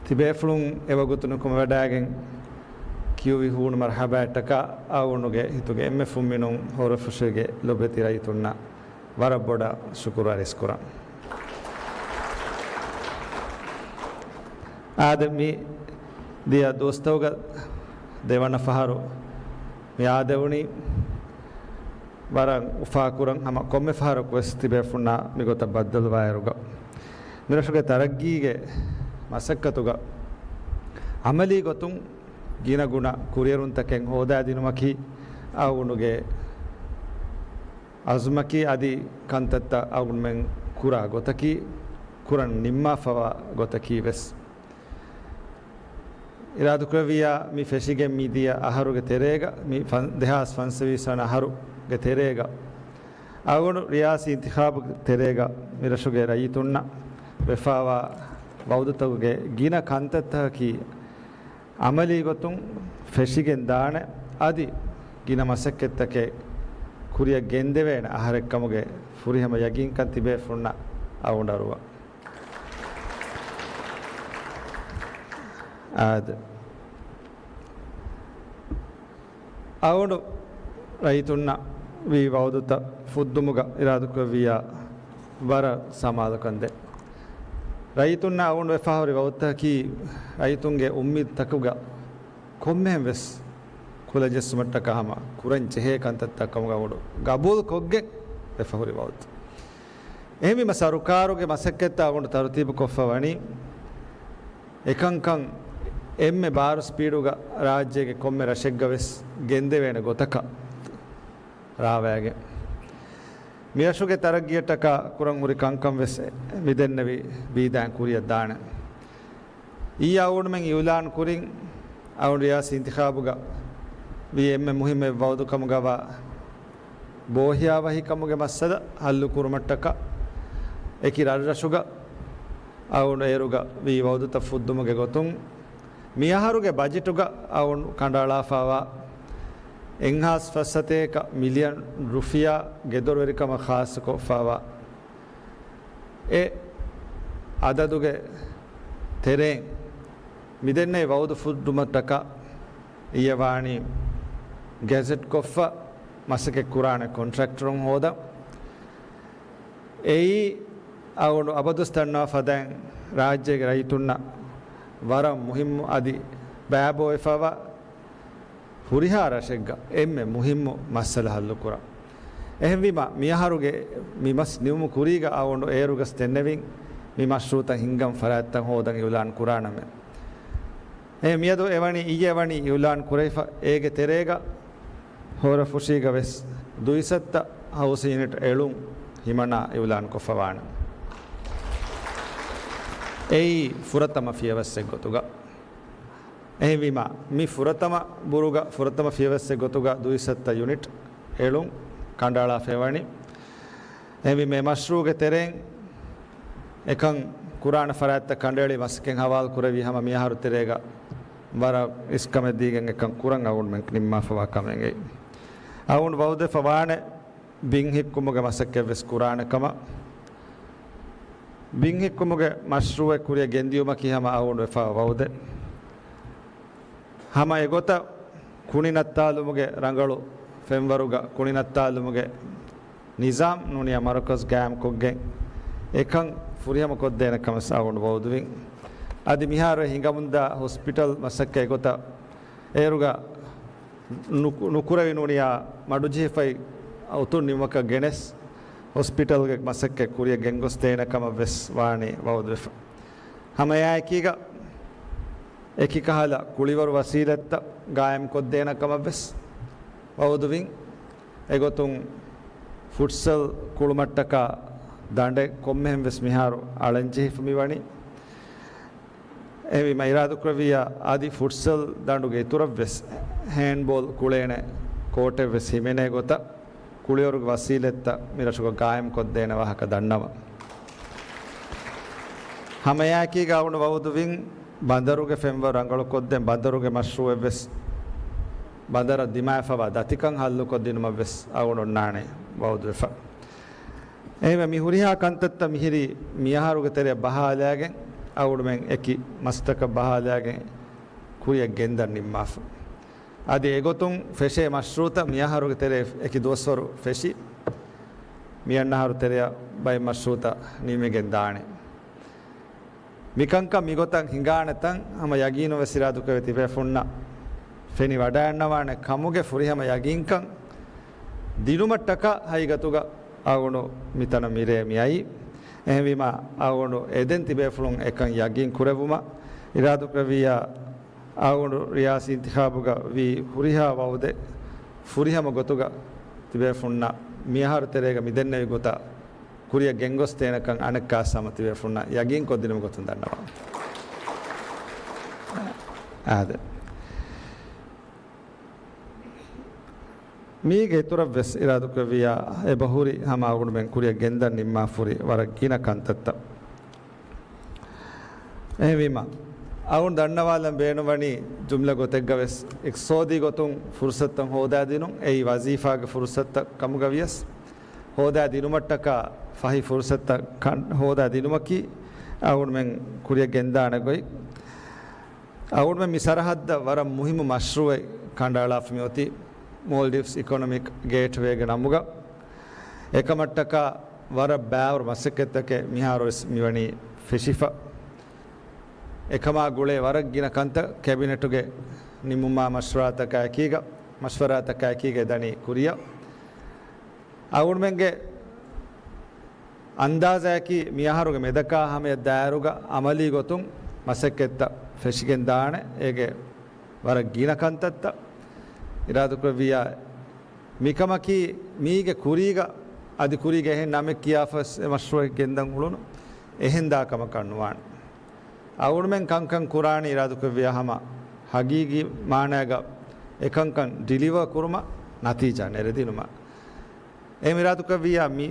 ތިބޭފުޅުން އެވަގުތު ނުކުމެވަޑައިގެން ކިޔުއްވި ހޫނު މަރްޙަބާއަށްޓަކާ އަޅުގަނޑުގެ ހިތުގެ އެންމެ ފުންމިނުން ހޯރަފުށީގެ ލޮބުވެތި ރައްޔިތުންނަށް ވަރަށް ބޮޑަށް ޝުކުރު އަރިސްކުރަން. އާދެ، މި ދިޔަ ދުވަސްތަކުގަ ދެވަނަ ފަހަރު މި އާދެވުނީ. ވަރަށް އުފާކުރަން ހަމަ ކޮންމެ ފަހަރަކުވެސް ތިބޭފުންނާ މިގޮތަށް ބައްދަލުވާއިރުގަ، މިރަށުގެ ތަރައްގީގެ މަސައްކަތުގަ އަމަލީ ގޮތުން ގިނަގުނަ ކުރިއެރުންތަކެއް ހޯދާދިނުމަކީ އަޅުގަނޑުގެ އަޒުމަކީ، އަދި ކަންތައްތައް އަޅުގަނޑުމެން ކުރާ ގޮތަކީ، ކުރަން ނިންމާފަވާ ގޮތަކީ ވެސް. އިރާދަކުރެއްވިއްޔާ، މި ފެށިގެން މިދިޔަ އަހަރުގެ ތެރޭގަ، މި ފަން-، ދެހާސް ފަންސަވީސް ވަނަ އަހަރުގެ ތެރޭގަ، އަޅުގަނޑު ރިޔާސީ އިންތިޚާބުގެ ތެރޭގަ މިރަށުގެ ރައްޔިތުންނަށް ވެފާވާ ވައުދުތަކުގެ ގިނަ ކަންތައްތަކަކީ އަމަލީ ގޮތުން ފެށިގެން ދާނެ، އަދި ގިނަ މަސައްކަތްތަކެއް ކުރިއަށް ގެންދެވޭނެ އަހަރެއްކަމުގެ ފުރިހަމަ ޔަގީންކަން ތިބޭފުންނަށް އަޅުގަނޑަށް އަރުވާ. އާދެ، އަޅުގަނޑު ރައްޔިތުންނަށް ވީ ވައުދުތައް ފުއްދުމުގަ އިރާދަކުރެއްވިއްޔާ ވަރަށް ސަމާލުކަން ދޭ. ރައްޔިތުންނަށް އަޅުގަނޑު ވެފަހަރި ވައުދުތަކީ ރައްޔިތުންގެ އުއްމީދުތަކުގަ ކޮންމެހެން ވެސް ކުލަ ޖެއްސުމަށްޓަކާ ހަމަ ކުރަން ޖެހޭ ކަންތައްތައް ކަމުގަ އަޅުގަނޑު ގަބޫލު ކޮށްގެން ވެފަހުރި ވައުދު. އެހެންވީމަ، ސަރުކާރުގެ މަސައްކަތްތައް އަޅުގަނޑު ތަރުތީބު ކޮށްފަ ވަނީ، އެކަންކަން އެންމެ ބާރު ސްޕީޑުގަ ރާއްޖޭގެ ކޮންމެ ރަށެއްގަ ވެސް ގެންދެވޭނެ ގޮތަކަށް ރާވައިގެން، މިރަށުގެ ތަރައްގީއަށްޓަކާ ކުރަން ހުރި ކަންކަން ވެސް މިދެންނެވި ބީދާއިން ކުރިއަށް ދާނެ. އިއްޔާ އަޅުގަނޑުމެން އިއުލާން ކުރިން، އަޅުގަނޑު ރިޔާސީ އިންތިޚާބުގަ ވީ އެންމެ މުހިއްމު އެއް ވައުދު ކަމުގަވާ ބޯހިޔާވަހިކަމުގެ މައްސަލަ ހައްލު ކުރުމަށްޓަކާ، އެކި ރަށްރަށުގަ އަޅުގަނޑު އޭރުގަ ވީ ވައުދުތައް ފުއްދުމުގެ ގޮތުން، މިއަހަރުގެ ބަޖެޓުގަ އަޅުގަނޑު ކަނޑައަޅާފައިވާ އެއްހާސް ފަސްސަތޭކަ މިލިއަން ރުފިޔާ ގެދޮރުވެރިކަމަށް ޚާއްޞަކޮށްފައިވާ އެ އަދަދުގެ ތެރެއިން މިދެންނެވި ވައުދު ފުއްދުމަށްޓަކާ އިއްޔެ ވާނީ ގެޒެޓްކޮށްފަ މަސައްކަތްކުރާނެ ކޮންޓްރެކްޓަރުން ހޯދަން. އެއީ އަޅުގަނޑު އަބަދުވެސް ދަންނަވާ ފަދައިން ރާއްޖޭގެ ރައްޔިތުންނަށް ވަރަށް މުހިއްމު އަދި ބައިބޯވެފައިވާ ހުރިހާ ރަށެއްގަ އެންމެ މުހިއްމު މައްސަލަ ހައްލުކުރަން. އެހެންވީމަ، މިއަހަރުގެ މި މަސް ނިމުމު ކުރީގަ އަޅުގަނޑު އޭރުގަސް ދެންނެވިން، މި މަޝްރޫޢުތައް ހިންގަން ފަރާތްތައް ހޯދަން އިއުލާން ކުރާނަމޭ. އެ މިއަދު އެވަނީ އިއްޔެ ވަނީ އިއުލާން ކުރެވިފަ، އޭގެ ތެރޭގަ ހޯރަފުށީގަ ވެސް ދުއިސައްތަ ހައުސް ޔުނިޓް އެޅުން ހިމަނާ އިއުލާން ކޮށްފަ ވާނެ. އެއީ ފުރަތަމަ ފިޔަވައްސެއް ގޮތުގަ. އެހެންވީމަ، މި ފުރަތަމަ ބުރުގަ ފުރަތަމަ ފިޔަވައްސެއް ގޮތުގަ ދުއިސައްތަ ޔުނިޓް އެޅުން ކަނޑައަޅާފައިވަނީ. އެހެންވީމަ، މަޝްރޫޢުގެ ތެރެއިން އެކަން ކުރާނެ ފަރާތްތައް ކަނޑައެޅި މަސައްކަތް ހަވާލު ކުރެވި ހަމަ މިއަހަރު ތެރޭގަ ވަރަށް އިސްކަމެއް ދީގެން އެކަން ކުރަން އަޅުގަނޑުމެން ނިންމާފަވާ ކަމެއް އެއީ. އަޅުގަނޑު ވައުދެފަ ވާނެ ބިން ހިއްކުމުގެ މަސައްކަތް ވެސް ކުރާނެ ކަމަށް. ބިން ހިއްކުމުގެ މަޝްރޫޢެއް ކުރިއަށް ގެންދިޔުމަކީ ހަމަ އަޅުގަނޑު ވެފަ ވައުދެއް. ހަމަ އެގޮތަށް ކުނި ނައްތާލުމުގެ ރަނގަޅު ފެންވަރުގަ ކުނި ނައްތާލުމުގެ ނިޒާމް ނޫނީ މަރުކަޒް ގާއިމްކޮށްގެން އެކަން ފުރިހަމަ ކޮށްދޭނެ ކަމަށް އަޅުގަނޑު ވައުދުވިން. އަދި މިހާރު ހިނގަމުންދާ ހޮސްޕިޓަލް މަސައްކަތް ގޮތަށް އޭރުގަ ނުކު-، ނުކުރެވި ނޫނިޔާ މަޑުޖެހިފައި އުތުން ނިމުމަކަށް ގެނެސް، ހޮސްޕިޓަލްގެ މަސައްކަތް ކުރިއަށް ގެންގޮސްދޭނެ ކަމަށް ވެސް ވާނީ ވައުދުވެފަ. ހަމައެއާއެކީގަ އެކި ކަހަލަ ކުޅިވަރު ވަސީލަތްތައް ގާއިމްކޮށްދޭނެ ކަމަށް ވެސް ވައުދުވިން. އެގޮތުން ފުޓްސަލް ކުޅުމަށްޓަކާ ދަނޑެއް ކޮންމެހެން ވެސް މިހާރު އަޅަންޖެހިފަ މިވަނީ. އެހެންވީމަ އިރާދަކުރެއްވިއްޔާ އަދި ފުޓްސަލް ދަނޑުގެ އިތުރަށްވެސް ހޭންޑްބޯލް ކުޅޭނެ ކޯޓެއްވެސް ހިމެނޭ ގޮތަށް ކުޅިވަރުގެ ވަސީލަތްތައް މި ރަށުގަ ގާއިމްކޮށްދޭނެ ވާހަކަ ދަންނަވަން. ހަމައެއާއެކީގަ އަޅުގަނޑު ވައުދުވިން ބަނދަރުގެ ފެންވަރު ރަނގަޅުކޮށްދޭން ބަނދަރުގެ މަޝްރޫއެއްވެސް ބަނދަރަށް ދިމާވެފަވާ ދަތިކަން ހައްލުކޮށްދިނުމަށްވެސް އަޅުގަނޑު އޮންނާނެ ވައުދުވެފަ. އެހެންވެ، މި ހުރިހާ ކަންތައްތައް މިހިރީ މިއަހަރުގެ ތެރެއަށް ބަހާލައިގެން، އަޅުގަނޑުމެން އެކި މަސައްކަތް ބަހާލައިގެން ކުރިއަށް ގެންދަން ނިންމާފަ. އަދި އެގޮތުން ފެށޭ މަޝްރޫއުތައް މިއަހަރުގެ ތެރޭ އެކި ދުވަސްވަރު ފެށި، މިއަންނަ އަހަރު ތެރެއަށް ބައެއް މަޝްރޫއުތައް ނިމިގެން ދާނެ. މިކަންކަން މިގޮތަށް ހިނގާނެތަން ހަމަ ޔަގީނުވެސް އިރާދަކުރެއްވި ތިބޭފުންނަށް ފެނިވަޑައިގަންނަވާނެ ކަމުގެ ފުރިހަމަ ޔަގީންކަން ދިނުމަށްޓަކާ ހަގީގަތުގަ އަޅުގަނޑު މިތަނަށް މިރޭ މިއައީ. އެހެންވީމަ، އަޅުގަނޑު އެދެން ތިބޭފުޅުން އެކަން ޔަގީން ކުރެއްވުމަށް އިރާދަކުރެއްވިއްޔާ، އަޅުގަނޑު ރިޔާސީ އިންތިޚާބުގަ ވީ ހުރިހާ ވައުދެއް ފުރިހަމަ ގޮތުގަ ތިބޭފުންނަށް މިއަހަރު ތެރޭގަ މިދެންނެވި ގޮތަށް ކުރިއަށް ގެންގޮސްދޭނެކަން އަނެއްކާވެސް ހަމަ ތިބޭފުންނަށް ޔަގީންކޮށްދިނުމުގެ ގޮތުން ދަންނަވަން. އާދެ. މީގެ އިތުރަށްވެސް އިރާދަކުރެއްވިއްޔާ، އެބަހުރި ހަމަ އަޅުގަނޑުމެން ކުރިއަށް ގެންދަން ނިންމާފަހުރި ވަރަށް ގިނަ ކަންތައްތައް. އެހެންވީމަ، އަޅުގަނޑު ދަންނަވާލަން ބޭނުންވަނީ ޖުމްލަ ގޮތެއްގަވެސް އިޤްތިޞާދީ ގޮތުން ފުރުޞަތުތައް ހޯދާދިނުން، އެއީ ވަޒީފާގެ ފުރުޞަތުތައް ކަމުގަވިޔަސް، ހޯދާދިނުމަށްޓަކާ ފަހި ފުރުޞަތުތައް ކަން ހޯދާދިނުމަކީ އަޅުގަނޑުމެން ކުރިއަށް ގެންދާނެ ގޮތް. އަޅުގަނޑުމެން މި ސަރަޙައްދަށް ވަރަށް މުހިއްމު މަޝްރޫއެއް ކަނޑައަޅާފަ މިއޮތީ މޯލްޑިވްސް އިކޮނޮމިކް ގޭޓްވޭގެ ނަމުގަ. އެކަމަށްޓަކާ ވަރަށް ބާވަރު މަސައްކަތްތަކެއް މިހާރުވެސް މިވަނީ ފެށިފަ. އެކަމާ ގުޅޭ ވަރަށް ގިނަ ކަންތައް ކެބިނެޓުގެ ނިމުމާ މަޝްވަރާތަކާ އެކީގަ، މަޝްވަރާތަކާ އެކީގަ ދަނީ ކުރިއަށް. އަޅުގަނޑުމެންގެ އަންދާޒައަކީ މިއަހަރުގެ މެދަކާ ހަމަޔަށް ދާއިރުގަ އަމަލީ ގޮތުން މަސައްކަތްތައް ފެށިގެން ދާނެ. އޭގެ ވަރަށް ގިނަ ކަންތައްތައް އިރާދަކުރެއްވިއްޔާ، މިކަމަކީ މީގެ ކުރީގަ އަދި ކުރީގަ އެހެން ނަމެއް ކިޔާފަސް އެ މަޝްރޫއެއް ގެންދަން އުޅުނު އެހެން ދާ ކަމަކަށް ނުވާނެ. އަޅުގަނޑުމެން ކަންކަން ކުރާނީ އިރާދަކުރެއްވިއްޔާ ހަމަ ހަގީގީ މާނައިގަ އެކަންކަން ޑިލިވަރ ކުރުމަށް ނަތީޖާ ނެރެދިނުމަށް. އެ އިރާދަކުރެއްވިއްޔާ މި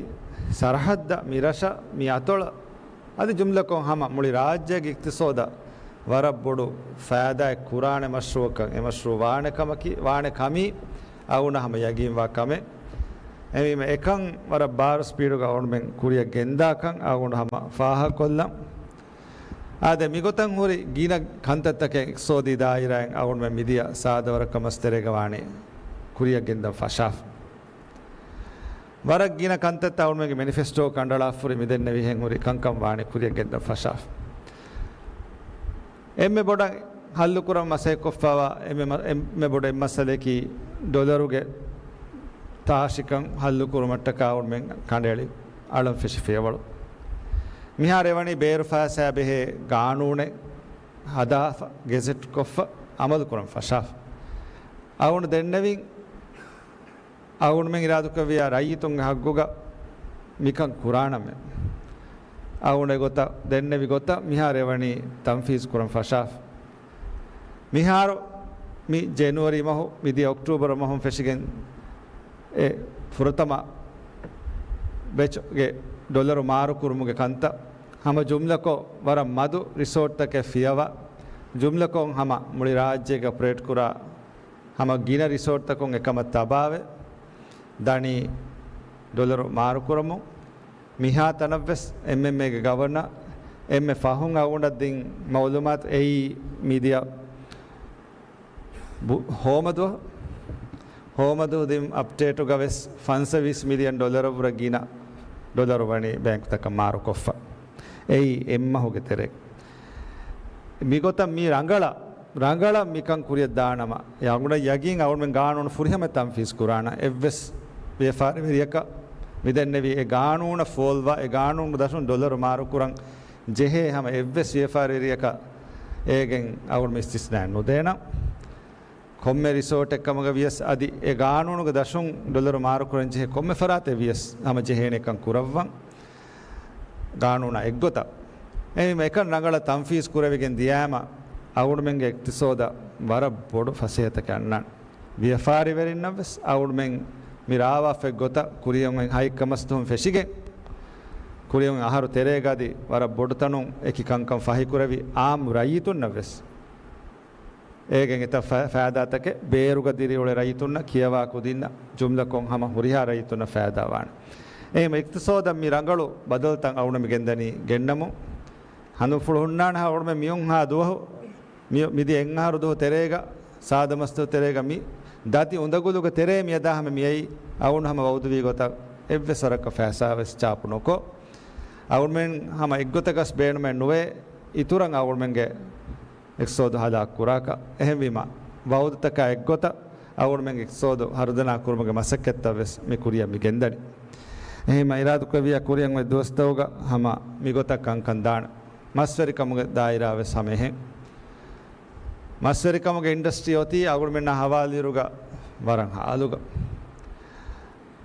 ސަރަހައްދަށް، މި ރަށަށް، މި އަތޮޅަށް، އަދި ޖުމްލަކޮށް ހަމަ މުޅި ރާއްޖޭގެ އިޤްތިޞާދަށް ވަރަށް ބޮޑު ފައިދާއެއް ކުރާނެ މަޝްރޫއަކަށް އެ މަޝްރޫ ވާނެ ކަމަކީ، ވާނެ ކަމީ އަޅުގަނޑަށް ހަމަ ޔަގީންވާ ކަމެއް. އެހެންވީމަ އެކަން ވަރަށް ބާރު ސްޕީޑުގަ އަޅުގަނޑުމެން ކުރިއަށް ގެންދާކަން އަޅުގަނޑު ހަމަ ފާހަގަކޮށްލަން. އާދެ، މިގޮތަށް ހުރި ގިނަ ކަންތައްތަކެއް އިޤްތިޞާދީ ދާއިރާއިން އަޅުގަނޑުމެން މިދިޔަ ސާދަވަރަކަށް މަސްތެރޭގަ ވާނީ ކުރިއަށް ގެންދަން ފަށާފަ. ވަރަށް ގިނަ ކަންތައްތައް އަޅުގަނޑުމެންގެ މެނިފެސްޓޯ ކަނޑައަޅާފަހުރި މިދެންނެވިހެން ހުރި ކަންކަން ވާނީ ކުރިއަށް ގެންދަން ފަށާފަ. އެންމެ ބޮޑަށް ހައްލުކުރަން މަސައްކަތްކޮށްފައިވާ އެންމެ މަ-، އެންމެ ބޮޑު އެއް މައްސަލައަކީ ޑޮލަރުގެ ތާށިކަން ހައްލުކުރުމަށްޓަކާ އަޅުގަނޑުމެން ކަނޑައެޅި އަޅަން ފެށި ފިޔަވަޅު. މިހާރު އެވަނީ ބޭރު ފައިސާ ބެހޭ ގާނޫނެއް ހަދާފަ، ގެޒެޓްކޮށްފަ، އަމަލުކުރަން ފަށާފަ. އަޅުގަނޑު ދެންނެވިން އަޅުގަނޑުމެން އިރާދަކުރެއްވިއްޔާ ރައްޔިތުންގެ ހައްގުގަ މިކަން ކުރާނަމޭ. އަޅުގަނޑު އެގޮތަށް ދެންނެވި ގޮތަށް މިހާރު އެވަނީ ތަންފީޒު ކުރަން ފަށާފަ. މިހާރު މި ޖެނުއަރީ މަހު، މިދިޔަ އޮކްޓޫބަރު މަހުން ފެށިގެން އެ ފުރަތަމަ ބެޗުގެ ޑޮލަރު މާރުކުރުމުގެ ކަންތައް ހަމަ ޖުމްލަކޮށް ވަރަށް މަދު ރިސޯޓްތަކެއް ފިޔަވާ، ޖުމްލަކޮށް ހަމަ މުޅި ރާއްޖޭގަ އޮޕަރޭޓް ކުރާ ހަމަ ގިނަ ރިސޯޓްތަކުން އެކަމަށް ތަބާވެ ދަނީ ޑޮލަރު މާރުކުރަމުން. މިހާ ތަނަށްވެސް އެމްއެމްއޭގެ ގަވަރނަރ އެންމެ ފަހުން އަޅުގަނޑަށް ދިން މައުލޫމާތު އެއީ މިދިޔަ ބު-، ހޯމަދު، ހޯމަދު ދިން އަޕްޑޭޓުގަވެސް ފަންސަވީސް މިލިއަން ޑޮލަރަށްވުރެ ގިނަ ޑޮލަރު ވަނީ ބޭންކުތަކަށް މާރުކޮށްފަ. އެއީ އެއްމަހުގެ ތެރޭ. މިގޮތަށް މި ރަނގަޅަށް ރަނގަޅަށް މިކަން ކުރިއަށް ދާނަމަ، އަޅުގަނޑަށް ޔަގީން އަޅުގަނޑުމެން ގާނޫނު ފުރިހަމަ ތަންފީޒް ކުރާނަން. އެއްވެސް ވިޔަފާރިވެރިޔަކަށް މިދެންނެވި އެ ގާނޫނަށް ފޯލްވާ، އެ ގާނޫނު ދަށުން ޑޮލަރު މާރުކުރަން ޖެހޭ ހަމަ އެއްވެސް ވިޔަފާރިވެރިޔަކަށް އޭގެން އަޅުގަނޑުމެން އިސްތިސްނާއެއް ނުދޭނަން. ކޮންމެ ރިސޯޓެއް ކަމުގަ ވިޔަސް އަދި އެ ގާނޫނުގެ ދަށުން ޑޮލަރު މާރުކުރަން ޖެހޭ ކޮންމެ ފަރާތެއް ވިޔަސް ހަމަ ޖެހޭނެކަން ކުރައްވަން. ގާނޫނާ އެއްގޮތަށް. އެހެންވީމަ އެކަން ރަނގަޅަށް ތަންފީޒް ކުރެވިގެން ދިޔައިމަ، އަޅުގަނޑުމެންގެ އިޤްތިޞާދަށް ވަރަށް ބޮޑު ފަސޭހަތަކެއް އަންނާނެ. ވިޔަފާރިވެރިންނަށްވެސް އަޅުގަނޑުމެން މި ރާވާފަ އެއްގޮތަށް ކުރިއަށް އޮތް ހަތް ކަމަސްދުވަހުން ފެށިގެން، ކުރިއަށް އޮތް އަހަރު ތެރޭގަ އަދި ވަރަށް ބޮޑު ތަނުން އެކި ކަންކަން ފަހިކުރެވި އާއްމު ރައްޔިތުންނަށްވެސް އޭގެން އެތައް ފަ-، ފައިދާތަކެއް ބޭރުގަ ދިރިއުޅޭ ރައްޔިތުންނަށް ކިޔަވާ ކުދިންނަށް ޖުމްލަކޮށް ހަމަ ހުރިހާ ރައްޔިތުންނަށް ފައިދާވާނެ. އެހެންވީމަ އިޤްތިޞާދަށް މި ރަނގަޅު ބަދަލުތައް އަޅުގަނޑުމެން މި ގެންދަނީ ގެންނަމުން. ހަނދުންފުޅު ހުންނާނެ ހާ އަޅުގަނޑުމެން މިއޮންހާ ދުވަހު، މި، މިދިޔަ އެއްއަހަރު ދުވަހު ތެރޭގަ، ސާދަ މަސްތު ތެރޭގަ މި ދަތި އުނދަގުލުގެ ތެރޭ މިއަދާ ހަމަ މިއައީ އަޅުގަނޑު ހަމަ ވައުދުވީ ގޮތަށް އެއްވެސް ވަރަކަށް ފައިސާ ވެސް ޗާޕު ނުކޮށް، އަޅުގަނޑުމެން ހަމަ އެއްގޮތަކަސް ބޭނުމެއް ނުވޭ އިތުރަށް އަޅުގަނޑުމެންގެ އިޤްތިޞާދު ހަލާކު ކުރާކަށް. އެހެންވީމަ، ވައުދުތަކާ އެއްގޮތަށް އަޅުގަނޑުމެންގެ އިޤްތިޞާދު ހަރުދަނާ ކުރުމުގެ މަސައްކަތްތައް ވެސް މި ކުރިއަށް މި ގެންދަނީ. އެހެންވީމަ އިރާދަކުރެއްވިއްޔާ ކުރިއަށް އޮތް ދުވަސްތަކުގަ ހަމަ މިގޮތަށް ކަންކަން ދާނެ. މަސްވެރިކަމުގެ ދާއިރާ ވެސް ހަމަ އެހެން. މަސްވެރިކަމުގެ އިންޑަސްޓްރީ އޮތީ އަޅުގަނޑުމެންނާ ހަވާލުވިއިރުގަ ވަރަށް ހާލުގަ.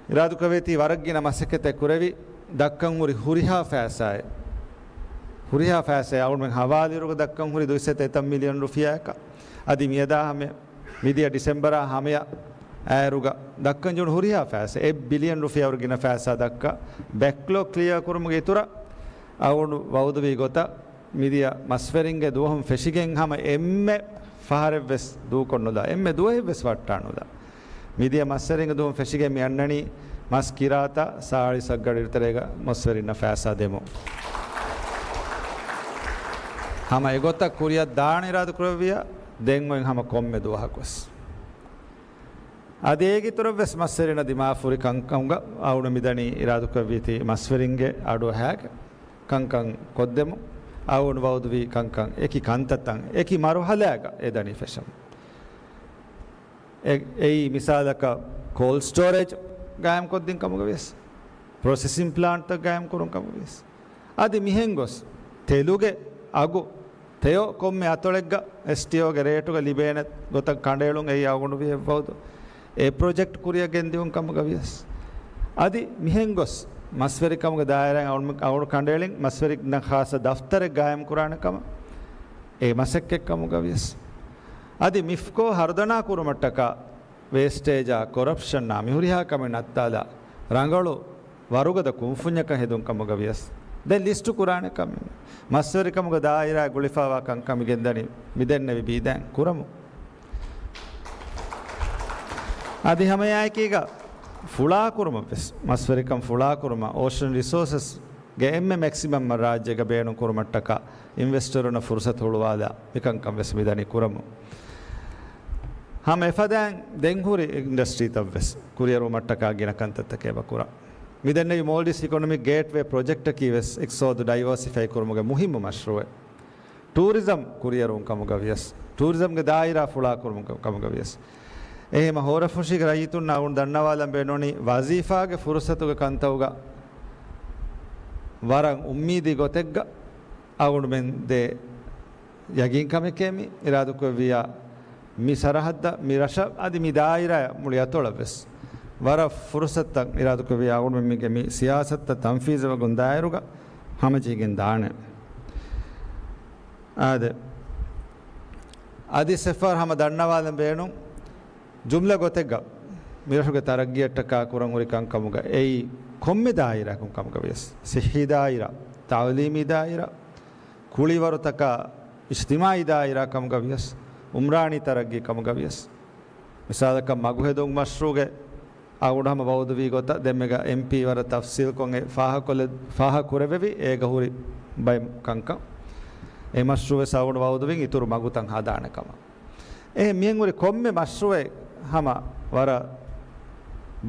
އިރާދަކުރެއްވީތީ ވަރަށް ގިނަ މަސައްކަތެއް ކުރެވި، ދައްކަން ހުރި ހުރިހާ ފައިސާއެއް، ހުރިހާ ފައިސާއެއް އަޅުގަނޑުމެން ހަވާލުވިއިރުގަ ދައްކަން ހުރި ދުއިސައްތަ އެތައް މިލިއަން ރުފިޔާއަކަށް. އަދި މިއަދާ ހަމަ މިދިޔަ ޑިސެމްބަރާ ހަމަޔަށް އައިރުގަ ދައްކަން ޖެހުނު ހުރިހާ ފައިސާ، އެއް ބިލިއަން ރުފިޔާ ވަރު ގިނަ ފައިސާ ދައްކާ ބެކްލޮގް ކްލިއަރ ކުރުމުގެ އިތުރަށް އަޅުގަނޑު ވައުދުވީ ގޮތަށް މިދިޔަ މަސްވެރިންގެ ދުވަހުން ފެށިގެން ހަމަ އެންމެ ފަހަރެއްވެސް ދޫކޮށްނުލާ، އެންމެ ދުވަހެއްވެސް ވައްޓާނުލާ. މިދިޔަ މަސްވެރިންގެ ދުވަހުން ފެށިގެން މި އަންނަނީ މަސް ކިރާތާ ސާޅީސް އަށް ގަޑިއިރު ތެރޭގަ މަސްވެރިންނަށް ފައިސާ ދެމުން. ހަމަ އެގޮތަށް ކުރިއަށް ދާން އިރާދަކުރެއްވިއްޔާ ދެން އޮތް ހަމަ ކޮންމެ ދުވަހަކުވެސް. އަދި އޭގެ އިތުރަށްވެސް މަސްވެރިންނަށް ދިމާވާފަ ހުރި ކަންކަމުގަ އަޅުގަނޑު މިދަނީ އިރާދަކުރެއްވީތީ މަސްވެރިންގެ އަޑުއަހާގެން ކަންކަން ކޮށްދެމުން. އަޅުގަނޑު ވައުދުވީ ކަންކަން އެކި ކަންތައްތައް އެކި މަރުހަލާގަ އެ ދަނީ ފެށަމުން. އެ-، އެއީ މިސާލަކަށް ކޯލްޑް ސްޓޯރޭޖް ގާއިމްކޮށްދިން ކަމުގަ ވިޔަސް، ޕްރޮސެސިން ޕްލާންޓްތައް ގާއިމްކުރުން ކަމުގަ ވިޔަސް، އަދި މިހެން ގޮސް ތެލުގެ އަގު ތެޔޮ ކޮންމެ އަތޮޅެއްގަ އެސްޓީއޯގެ ރޭޓުގަ ލިބޭނެ ގޮތަށް ކަނޑައެޅުން އެއީ އަޅުގަނޑު ވިހެއްވައުދު އެ ޕްރޮޖެކްޓް ކުރިއަށް ގެންދިއުން ކަމުގަ ވިޔަސް. އަދި މިހެން ގޮސް މަސްވެރިކަމުގެ ދާއިރާއިން އަޅު-، އަޅުގަނޑު ކަނޑައެޅިން މަސްވެރިންނަށް ޚާއްޞަ ދަފްތަރެއް ގާއިމް ކުރާނެ ކަމަށް އެ މަސައްކަތް ކަމުގަ ވިޔަސް. އަދި މިފްކޯ ހަރުދަނާ ކުރުމަށްޓަކާ ވޭސްޓޭޖާ، ކޮރަޕްޝަންއާ މި ހުރިހާ ކަމެއް ނައްތާލާ ރަނގަޅު ވަރުގަދަ ކުންފުންޏަކަށް ހެދުން ކަމުގަ ވިޔަސް ދެން ލިސްޓު ކުރާނެ ކަމެއް. މަސްވެރިކަމުގެ ދާއިރާ ގުޅިފައިވާ ކަންކަން މި ގެންދަނީ މިދެންނެވި ބީދައިން ކުރަމުން. އަދި ހަމައެއާއެކީގަ ފުޅާކުރުމަށްވެސް، މަސްވެރިކަން ފުޅާކުރުމަށް އޯޝަން ރިސޯސަސް ގެ އެންމެ މެކްސިމަމް ރާއްޖޭގަ ބޭނުން ކުރުމަށްޓަކާ އިންވެސްޓަރުންނަށް ފުރުސަތު ހުޅުވާލާ މިކަންކަން ވެސް މިދަނީ ކުރަމުން. ހަމަ އެފަދައިން ދެން ހުރި އިންޑަސްޓްރީތައް ވެސް ކުރިއަރުވުމަށްޓަކާ ގިނަ ކަންތައްތަކެއް އެބަ ކުރާ. މިދެންނެވި މޯލްޑިވްސް އިކޮނޮމިކް ގޭޓްވޭ ޕްރޮޖެކްޓަކީ ވެސް އިޤްތިޞާދު ޑައިވާސިފައި ކުރުމުގެ މުހިއްމު މަޝްރޫއެއް. ޓޫރިޒަމް ކުރިއަރުވުން ކަމުގަ ވިޔަސް، ޓޫރިޒަމްގެ ދާއިރާ ފުޅާކުރުމުގެ ކަމުގަ ވިޔަސް، އެހެންވީމަ ހޯރަފުށީގެ ރައްޔިތުންނަށް އަޅުގަނޑު ދަންނަވާލަން ބޭނުނީ ވަޒީފާގެ ފުރުސަތުގެ ކަންތައުގަ ވަރަށް އުއްމީދީ ގޮތެއްގަ އަޅުގަނޑުމެން ދޭ ޔަގީންކަމެކޭ މި އިރާދަކުރެއްވިއްޔާ މި ސަރަހައްދަށް، މި ރަށަށް އަދި މި ދާއިރާއަށް މުޅި އަތޮޅަށް ވެސް ވަރަށް ފުރުސަތުތައް އިރާދަކުރެއްވިއްޔާ އަޅުގަނޑުމެން މީގެ މި ސިޔާސަތުތައް ތަންފީޒުވެގެން ދާއިރުގަ ހަމަޖެހިގެން ދާނެ. އާދެ، އަދި ސެފާރް ހަމަ ދަންނަވާލަން ބޭނުން ޖުމްލަ ގޮތެއްގަ މިރަށުގެ ތަރައްގީއަށްޓަކާ ކުރަން ހުރި ކަންކަމުގަ އެއީ ކޮންމެ ދާއިރާއަކުން ކަމުގަ ވިޔަސް، ސިއްހީ ދާއިރާ، ތައުލީމީ ދާއިރާ، ކުޅިވަރުތަކާ އިޖްތިމާއީ ދާއިރާ ކަމުގަ ވިޔަސް، އުމްރާނީ ތަރައްގީ ކަމުގަ ވިޔަސް، މިސާލަކަށް މަގުހެދުން މަޝްރޫގެ އަޅުގަނޑު ހަމަ ވައުދުވީ ގޮތަށް ދެންމެގަ އެމްޕީ ވަރަށް ތަފްސީލްކޮށް އެ ފާހަކޮށްލެ-، ފާހަކުރެވެވި އޭގަ ހުރި ބައެއް ކަންކަން. އެ މަޝްރޫވެސް އަޅުގަނޑު ވައުދުވިން އިތުރު މަގުތައް ހަދާނެ ކަމަށް. އެހެން މިހެން ހުރި ކޮންމެ މަޝްރޫއެއް ހަމަ ވަރަށް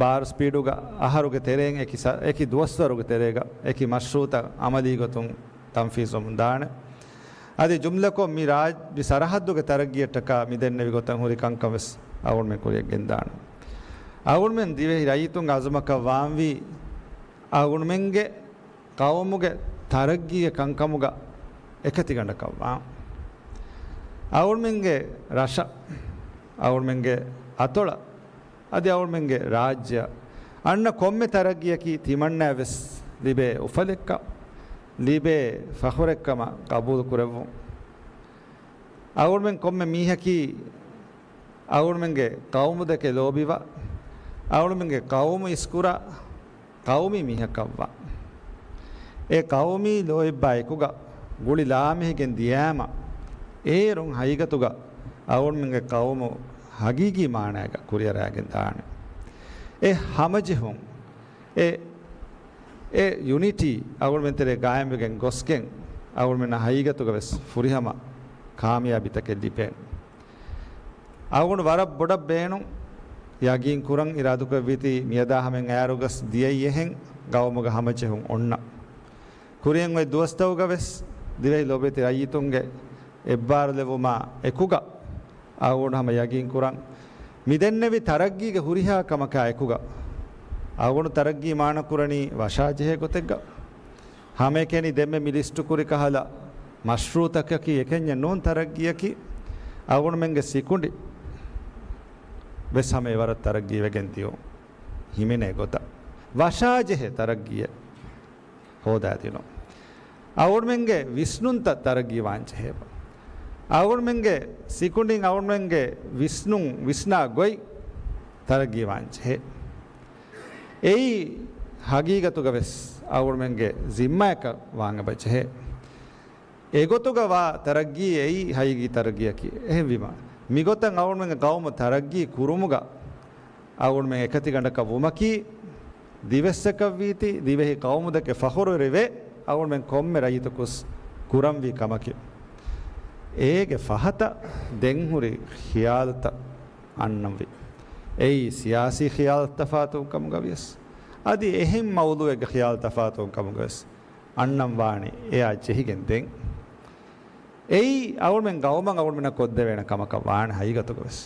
ބާރު ސްޕީޑުގަ އަހަރުގެ ތެރެއިން އެކި ސަ-، އެކި ދުވަސްވަރުގެ ތެރޭގަ އެކި މަޝްރޫއުތައް އަމަލީ ގޮތުން ތަންފީޒުވަމުން ދާނެ. އަދި ޖުމްލަކޮށް މި ރާއްޖެ، މި ސަރަހައްދުގެ ތަރައްގީއަށްޓަކާ މި ދެންނެވި ގޮތަށް ހުރި ކަންކަން ވެސް އަޅުގަނޑުމެން ކުރިއަށް ގެންދާނަން. އަޅުގަނޑުމެން ދިވެހި ރައްޔިތުންގެ އަޒުމަކަށް ވާންވީ އަޅުގަނޑުމެންގެ ޤައުމުގެ ތަރައްގީގެ ކަންކަމުގަ އެކަތިގަނޑަކަށް ވާން. އަޅުގަނޑުމެންގެ ރަށަށް، އަޅުގަނޑުމެންގެ އަތޮޅަށް، އަދި އަޅުގަނޑުމެންގެ ރާއްޖެއަށް އަންނަ ކޮންމެ ތަރައްގީއަކީ ތިމަންނައަށް ވެސް ލިބޭ އުފަލެއްކަން، ލިބޭ ފަޚުރެއްކަމަށް ޤަބޫލު ކުރެއްވުން. އަޅުގަނޑުމެން ކޮންމެ މީހަކީ އަޅުގަނޑުމެންގެ ޤައުމުދެކެ ލޯބިވާ، އަޅުގަނޑުމެންގެ ޤައުމު އިސްކުރާ ޤައުމީ މީހަކަށްވާ. އެ ޤައުމީ ލޯތްބާ އެކުގަ ގުޅި ލާމެހިގެން ދިޔާމަ، އޭރުން ހަގީގަތުގަ އަޅުގަނޑުމެންގެ ޤައުމު ހަގީގީ މާނައިގަ ކުރިއަރައިގެން ދާނެ. އެ ހަމަޖެހުން، އެ، އެ ޔުނިޓީ އަޅުގަނޑުމެން ތެރޭ ގާއިމްވެގެން ގޮސްގެން، އަޅުގަނޑުމެންނަށް ހަގީގަތުގަ ވެސް ފުރިހަމަ ކާމިޔާބީތަކެއް ލިބޭނެ. އަޅުގަނޑު ވަރަށް ބޮޑަށް ބޭނުން ޔަގީން ކުރަން އިރާދަކުރެއްވީތީ މިއަދާ ހަމައިން އައިއިރު ގޮސް ދިޔައީ އެހެން ގައުމުގަ ހަމަޖެހުން އޮންނަ. ކުރިއަށް އޮތް ދުވަސްތަކުގަ ވެސް ދިވެހި ލޯބިވެތި ރައްޔިތުންގެ އެއްބާރުލެއްވުމާ އެކުގަ އަޅުގަނޑު ހަމަ ޔަގީން ކުރަން، މިދެންނެވި ތަރައްގީގެ ހުރިހާ ކަމަކާ އެކުގަ އަޅުގަނޑު ތަރައްގީ މާނަކުރަނީ ވަށާޖެހޭ ގޮތެއްގަ. ހަމައެކަނި ދެންމެ މި ލިސްޓު ކުރި ކަހަލަ މަޝްރޫޢުތަކަކީ އެކަންޏެއް ނޫން ތަރައްގީއަކީ. އަޅުގަނޑުމެންގެ ސިކުނޑި ވެސް ހަމަ އެވަރަށް ތަރައްގީވެގެން ދިޔުން ހިމެނޭ ގޮތަށް. ވަށާޖެހޭ ތަރައްގީއެއް ހޯދާދިނުން. އަޅުގަނޑުމެންގެ ވިސްނުންތައް ތަރައްގީވާން ޖެހޭ. އަޅުގަނޑުމެންގެ ސިކުނޑިން އަޅުގަނޑުމެންގެ ވިސްނުން، ވިސްނާ ގޮތް ތަރައްގީވާން ޖެހޭ. އެއީ ހަގީގަތުގަ ވެސް އަޅުގަނޑުމެންގެ ޒިންމާއަކަށް ވާން އެބަ ޖެހޭ. އެގޮތުގަ ވާ ތަރައްގީ އެއީ ހަގީގީ ތަރައްގީއަކީ. އެހެންވީމަ، މިގޮތަށް އަޅުގަނޑުމެންގެ ޤައުމު ތަރައްގީ ކުރުމުގަ އަޅުގަނޑުމެން އެކަތިގަނޑަކަށް ވުމަކީ، ދިވެއްސަކަށްވީތީ، ދިވެހި ޤައުމުދެކެ ފަޚުރުވެރިވެ، އަޅުގަނޑުމެން ކޮންމެ ރައްޔިތަކުސް ކުރަންވީ ކަމަކީ. އޭގެ ފަހަތަށް ދެންހުރި ޚިޔާލުތައް އަންނަންވީ. އެއީ ސިޔާސީ ޚިޔާލު ތަފާތުވުން ކަމުގަވިޔަސް، އަދި އެހެން މައުޟޫޢެއްގެ ޚިޔާލު ތަފާތުވުން ކަމުގަވެސް އަންނަން ވާނީ އެއާ ޖެހިގެން ދެން. އެއީ އަޅުގަނޑުމެން ޤައުމަށް އަޅުގަނޑުމެންނަށް ކޮށްދެވޭނެ ކަމަކަށް ވާނެ ހަގީގަތުގަވެސް.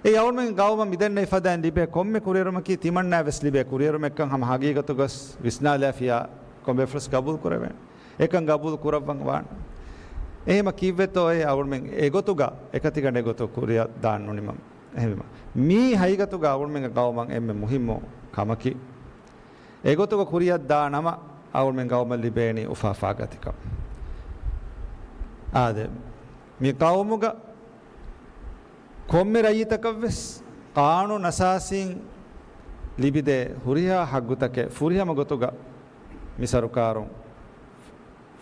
އެއީ އަޅުގަނޑުމެން ޤައުމަށް މިދެންނެވި ފަދައިން ލިބޭ ކޮންމެ ކުރިއެރުމަކީ ތިމަންނައަށް ވެސް ލިބޭ ކުރިއެރުމެއްކަން ހަމަ ހަގީގަތުގަވެސް ވިސްނާލާފިޔާ ކޮންމެވެސް ޤަބޫލު ކުރެވޭނެ. އެކަން ޤަބޫލު ކުރައްވަން ވާނެ. އެހެމަ ކީއްވެތޯއޭ އަޅުގަނޑުމެން އެގޮތުގަ އެކަތިގަނޑެއް ގޮތު ކުރިއަށް ދާން ނުނިމަން. އެހެންވީމަ، މީ ހަގީގަތުގަ އަޅުގަނޑުމެންގެ ޤައުމަށް އެންމެ މުހިއްމު ކަމަކީ. އެގޮތުގަ ކުރިއަށް ދާ ނަމަ، އަޅުގަނޑުމެން ޤައުމަށް ލިބޭނީ އުފާ ފާގަތިކަން. އާދެ، މި ޤައުމުގަ ކޮންމެ ރައްޔިތަކަށްވެސް ޤާނޫނު އަސާސީން ލިބިދޭ ހުރިހާ ޙައްޤުތަކެއް ފުރިހަމަ ގޮތުގަ މި ސަރުކާރުން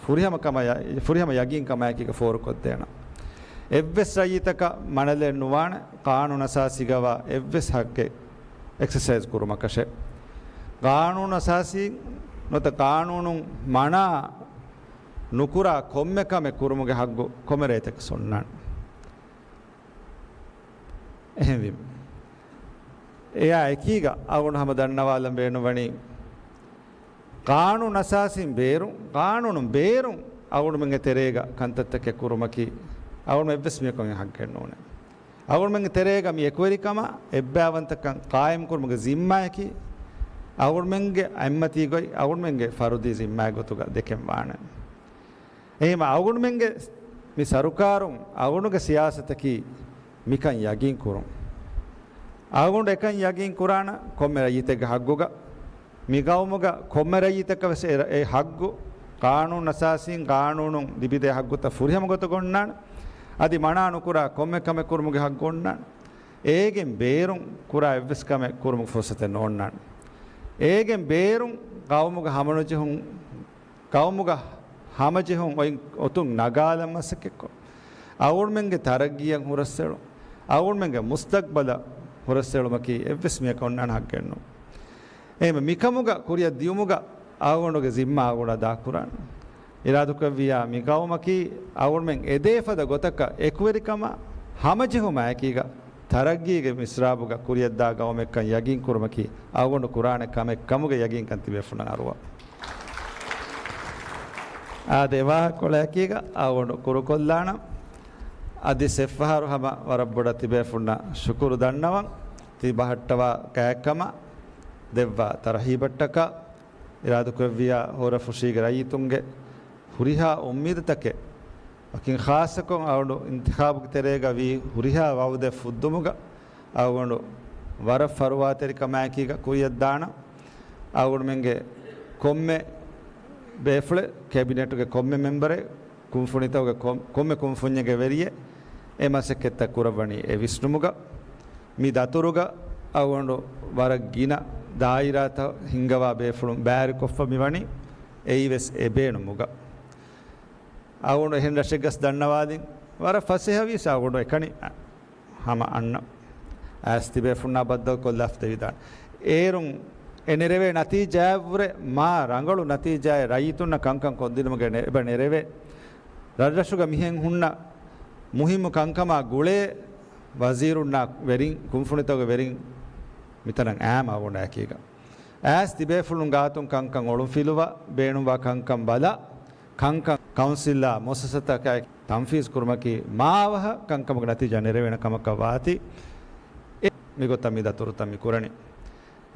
ފުރިހަމަ ކަމަޔަ-، ފުރިހަމަ ޔަގީން ކަމާއެކީގަ ފޯރުކޮށްދޭނަން. އެއްވެސް ރައްޔިތަކަށް މަނަލެއް ނުވާނެ، ޤާނޫނު އަސާސީގަވާ އެއްވެސް ޙައްޤެއް އެކްސަސައިޒް ކުރުމަކަށެއް. ޤާނޫނު އަސާސީ ނުވަތަ ޤާނޫނުން މަނާ ނުކުރާ ކޮންމެ ކަމެއް ކުރުމުގެ ޙައްޤު ކޮންމެ ރައްޔިތަކަށް އޮންނާނެ. އެހެންވީމަ، އެއާ އެކީގަ އަޅުގަނޑު ހަމަ ދަންނަވާލަން ބޭނުންވަނީ، ޤާނޫނު އަސާސީން ބޭރުން، ޤާނޫނުން ބޭރުން އަޅުގަނޑުމެންގެ ތެރޭގަ ކަންތައްތަކެއް ކުރުމަކީ، އަޅުގަނޑު އެއްވެސް މީހަކު އެ ޙައްޤެއް ނޫނޭ. އަޅުގަނޑުމެންގެ ތެރޭގަ މި އެކުވެރިކަމާ އެއްބައިވަންތަކަން ޤާއިމްކުރުމުގެ ޒިންމާއަކީ، އަޅުގަނޑުމެންގެ އެއްމަތީ ގޮތް، އަޅުގަނޑުމެންގެ ފަރުދީ ޒިންމާއެއް ގޮތުގަ ދެކެން ވާނެ. އެހެންވީމަ، އަޅުގަނޑުމެންގެ މި ސަރުކާރުން އަޅުގަނޑުގެ ސިޔާސަތަކީ މިކަން ޔަގީން ކުރުން. އަޅުގަނޑު އެކަން ޔަގީން ކުރާނަން ކޮންމެ ރައްޔިތެއްގެ ޙައްޤުގަ، މި ޤައުމުގަ ކޮންމެ ރައްޔިތަކަށް ވެސް އެ، އެ ޙައްޤު، ޤާނޫނު އަސާސީން ޤާނޫނުން ލިބިދޭ ޙައްޤުތައް ފުރިހަމަ ގޮތުގަ އޮންނާނެ. އަދި މަނާ ނުކުރާ ކޮންމެ ކަމެއް ކުރުމުގެ ޙައްޤު އޮންނާނެ. އޭގެން ބޭރުން ކުރާ އެއްވެސް ކަމެއް ކުރުމުގެ ފުރުޞަތެއް ނޯންނާނެ. އޭގެން ބޭރުން ޤައުމުގަ ހަމަނުޖެހުން ޤައުމުގަ ހަމަޖެހުން އޮތް އޮތުން ނަގާލަން މަސައްކަތްކޮށް، އަޅުގަނޑުމެންގެ ތަރައްޤީއަށް ހުރަސްއެޅުން، އަޅުގަނޑުމެންގެ މުސްތަޤްބަލަށް ހުރަސްއެޅުމަކީ އެއްވެސް މީހަކަށް އޮންނާނެ ޙައްޤެއް ނޫން. އެހެންވީމަ، މިކަމުގަ ކުރިއަށް ދިޔުމުގަ އަޅުގަނޑުގެ ޒިންމާ އަޅުގަނޑަށް އަދާކުރާނެ. އިރާދަކުރެއްވިއްޔާ މި ޤައުމަކީ އަޅުގަނޑުމެން އެދޭ ފަދަ ގޮތަކަށް އެކުވެރިކަމާ ހަމަޖެހުމާ އެކީގަ ތަރައްޤީގެ މިސްރާބުގަ ކުރިއަށްދާ ޤައުމެއްކަން ޔަގީން ކުރުމަކީ އަޅުގަނޑު ކުރާނެ ކަމެއް ކަމުގެ ޔަގީންކަން ތިބޭފުޅުންނަށް އަރުވާ. އާދެ، ވާހަކަކޮޅަކީގަ އަޅުގަނޑު ކުރުކޮށްލާނަން. އަދި އެއްފަހަރު ހަމަ ވަރަށް ބޮޑަށް ތިބޭފުންނަށް ޝުކުރު ދަންނަވަން. ތި ބަހައްޓަވާ ކާއެއްކަމަށް ދެއްވާ ތަރުހީބަށްޓަކާ، އިރާދަކުރެއްވިއްޔާ ހޯރަފުށީގެ ރައްޔިތުންގެ ހުރިހާ އުއްމީދުތަކެއް، ވަކިން ޚާއްޞަކޮށް އަޅުގަނޑު އިންތިޚާބުގެ ތެރޭގަ ވީ ހުރިހާ ވައުދެއް ފުއްދުމުގަ އަޅުގަނޑު ވަރަށް ފަރުވާތެރިކަމާއެކީގަ ކުރިޔަށްދާނަން. އަޅުގަނޑުމެންގެ ކޮންމެ ބޭފުޅެއް، ކެބިނެޓުގެ ކޮންމެ މެމްބަރެއް، ކުންފުނިތަކުގެ ކޮން-، ކޮންމެ ކުންފުންޏެއްގެ ވެރިއެއް އެ މަސައްކަތްތައް ކުރައްވަނީ އެ ވިސްނުމުގަ. މި ދަތުރުގަ އަޅުގަނޑު ވަރަށް ގިނަ ދާއިރާތައް ހިންގަވާ ބޭފުޅުން ބައިވެރިކޮށްފަ މިވަނީ އެއީވެސް އެ ބޭނުމުގަ. އަޅުގަނޑު އެހެން ރަށެއްގަސް ދަންނަވާލިން ވަރަށް ފަސޭހަވީސް އަޅުގަނޑު އެކަނި ހަމަ އަންނަ އައިސް ތިބޭފުންނާ ބައްދަލުކޮށް ލަފްތެވިދާނެ. އޭރުން އެ ނެރެވޭ ނަތީޖާއަށްވުރެ މާ ރަނގަޅު ނަތީޖާއެއް ރައްޔިތުންނަށް ކަންކަން ކޮށްދިނުމުގެ ނެ-، އެބަ ނެރެވޭ. ރަށްރަށުގަ މިހެން ހުންނަ މުހިއްމު ކަންކަމާ ގުޅޭ ވަޒީރުންނާ ވެރިން، ކުންފުނިތަކުގެ ވެރިން މިތަނަށް އާމާ އޮންނައިކީގަ. އައިސް ތިބޭފުޅުން ގާތުން ކަންކަން އޮޅުންފިލުވާ، ބޭނުންވާ ކަންކަން ބަލާ، ކަންކަން ކައުންސިލްއާ މުއައްސަސަތަކާއި ތަންފީޒް ކުރުމަކީ މާވަހަށް ކަންކަމުގެ ނަތީޖާ ނެރެވޭނެ ކަމަކަށް ވާތީ. އެ މިގޮތަށް މި ދަތުރުތައް މި ކުރަނީ.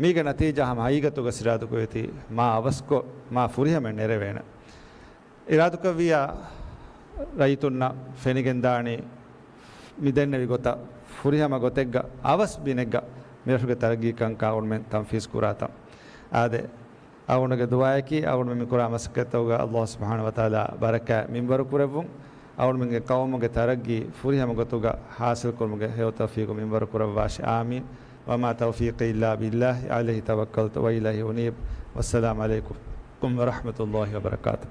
މީގެ ނަތީޖާ ހަމަ ހަގީގަތުގަ ސިރާދުކުރެވޭތީ މާ އަވަސްކޮށް، މާ ފުރިހަމަ ނެރެވޭނެ. އިރާދަކުރެއްވިއްޔާ ރައްޔިތުންނަށް ފެނިގެންދާނީ މި ދެންނެވި ގޮތަށް ފުރިހަމަ ގޮތެއްގަ އަވަސް ބިނެއްގަ މިރަށުގެ ތަރައްގީ ކަންކާ އޮންމެން ތަންފީޒް ކުރާތަން. އާދެ، އަޅުގަނޑުގެ ދުޢާއަކީ އަޅުގަނޑުމެން މި ކުރާ މަސައްކަތްތަކުގަ އައްލާހު ސުބްޙާނަހޫ ވަތަޢާލާ ބަރަކާތް މިންވަރު ކުރެއްވުން، އަޅުގަނޑުމެންގެ ޤައުމުގެ ތަރައްގީ ފުރިހަމަ ގޮތުގަ ޙާޞިލް ކުރުމުގެ ހެޔޮ ތައުފީޤު މިންވަރު ކުރައްވާށި. އާމީން. وما توفيقي إلا بالله عليه توكلت وإليه أنيب. والسلام عليكم ورحمة الله وبركاته.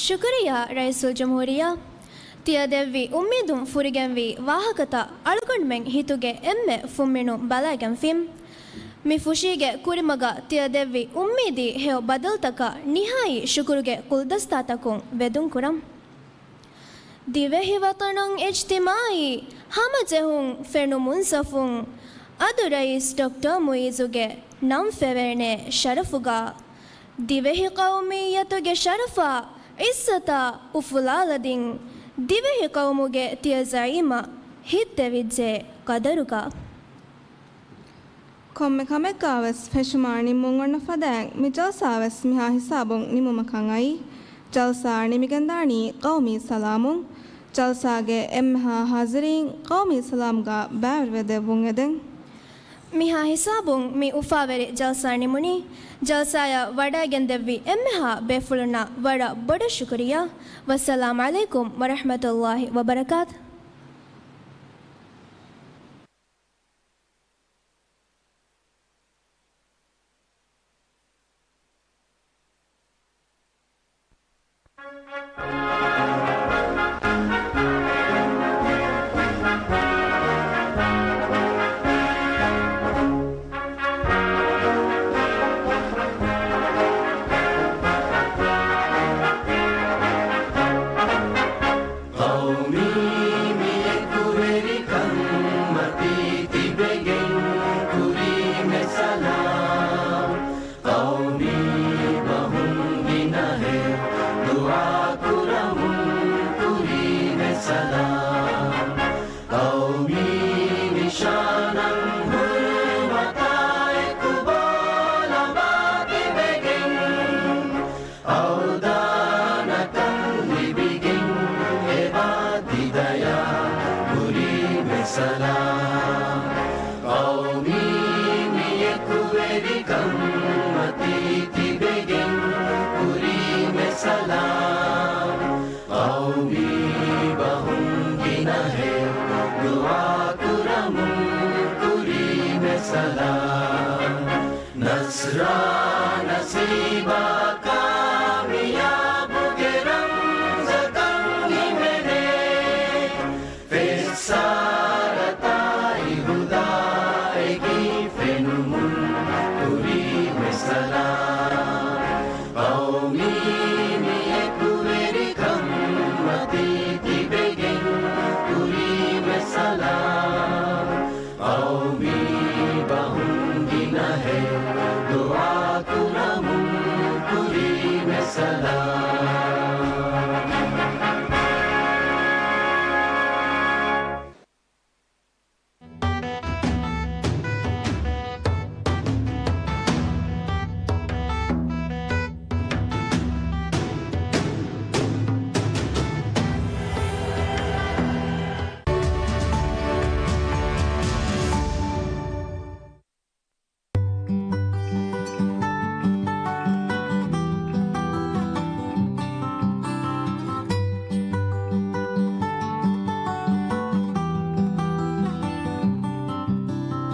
ޝުކުރިއްޔާ ރައީސުލްޖުމްހޫރިއްޔާ. ތިޔަ ދެއްވި އުއްމީދުން ފުރިގެންވީ ވާހަކަތައް އަޅުގަނޑުމެން ހިތުގެ އެންމެ ފުންމިނުން ބަލައިގެންފިން. މި ފުށީގެ ކުރިމަގަށް ތިޔަ ދެއްވި އުއްމީދީ ހެޔޮ ބަދަލުތަކަށް ނިހާއީ ޝުކުރުގެ ކުލްދަސްތާތަކުން ވެދުންކުރަން. ދިވެހި ވަޠަނުން އިޖްތިމާޢީ ހަމަޖެހުން ފެނުމުން ސަފުން، އަދު ރައީސް ޑޮކްޓަރ މުޢިއްޒުގެ ނަން ފެވޭނެ ޝަރަފުގަ، ދިވެހި ޤައުމިއްޔަތުގެ ޝަރަފާ ޢިއްޒަތާ އުފުލާލަދިން، ދިވެހި ޤައުމުގެ ތިޔަ ޒަޢީމަށް ހިތްދެވިއްޖެ ޤަދަރުގަ. ކޮންމެ ކަމެއްގަވެސް ފެށުމާ ނިންމުން އޮންނަ ފަދައިން މި ޖަލްސާވެސް މިހާ ހިސާބުން ނިމުމަކަށް އައީ. ޖަލްސާ ނިމިގެންދާނީ ޤައުމީ ސަލާމުން. ޖަލްސާގެ އެންމެހާ ޙާޟިރީން ޤައުމީ ސަލާމްގަ ބައިވެރިވެދެއްވުން އެދެން. މިހާ ހިސާބުން މި އުފާވެރި ޖަލްސާ ނިމުނީ. ޖަލްސާއަށް ވަޑައިގެންދެއްވި އެންމެހާ ބޭފުޅުންނަށް ވަރަށް ބޮޑަށް ޝުކުރިއްޔާ. ވައްސަލާމް ޢަލައިކުމް ވަރަޙްމަތުﷲި ވަބަރަކާތު. ޤައުމީ މި އެކުވެރިކަން މަތީ ތިބެގެން ކުރީމެ ސަލާމް. ޤައުމީ ބަހުން ގިނަހެޔޮ ދުޢާ ކުރަމުން ކުރީމެ ސަލާމް. ޤައުމީ ނިޝާނަށް ހުރުމަތާ އެކު ބޯލަބާ ތިބެގެން، އަވްދާނަކަން ލިބިގެން އެބާ ތިދަޔާ ކުރީމެ ސަލާމް. ޤައުމީ މި އެކުވެރިކަން މަތީ ތިބެގެން ކުރީމެ ސަލާމް. ޤައުމީ ބަހުން ގިނަހެޔޮ ދުޢާ ކުރަމުން ކުރީމެ ސަލާމް. ނަޞްރާ ނަސީބާ ކާމިޔާބުގެ ރަމްޒަކަށް ހިމެނޭ. ފެއްސާރަތައް